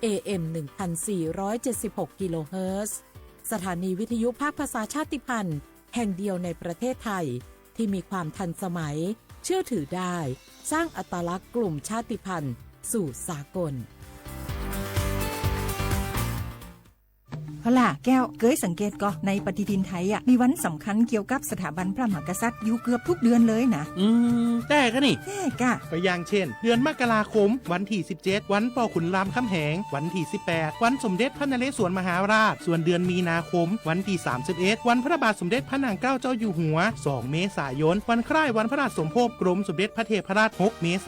เอเอ็ม หนึ่งพันสี่ร้อยเจ็ดสิบหก กิโลเฮิรตซ์ สถานีวิทยุภาคภาษาชาติพันธุ์แห่งเดียวในประเทศไทย ที่มีความทันสมัย เชื่อถือได้ สร้างอัตลักษณ์กลุ่มชาติพันธุ์สู่สากล พระล่ะแก้ว เกยสังเกตก่อ ในปฏิทินไทยอะ มีวันสำคัญเกี่ยวกับสถาบันพระมหากษัตริย์อยู่เกือบทุกเดือนเลยนะ อืม แต่ก็นี่ แต่กะ ก็อย่างเช่น เดือนมกราคม วันที่ สิบเจ็ด วันปอขุนรามคำแหง วันที่ สิบแปด วันสมเด็จพระนเรศวรมหาราช ส่วนเดือนมีนาคม วันที่ สามสิบเอ็ด วันพระบาทสมเด็จพระนางเกล้าเจ้าอยู่หัว สอง เมษายน วันคล้ายวันพระราชสมภพกรมสมเด็จพระเทพรัตน์ หก เมษ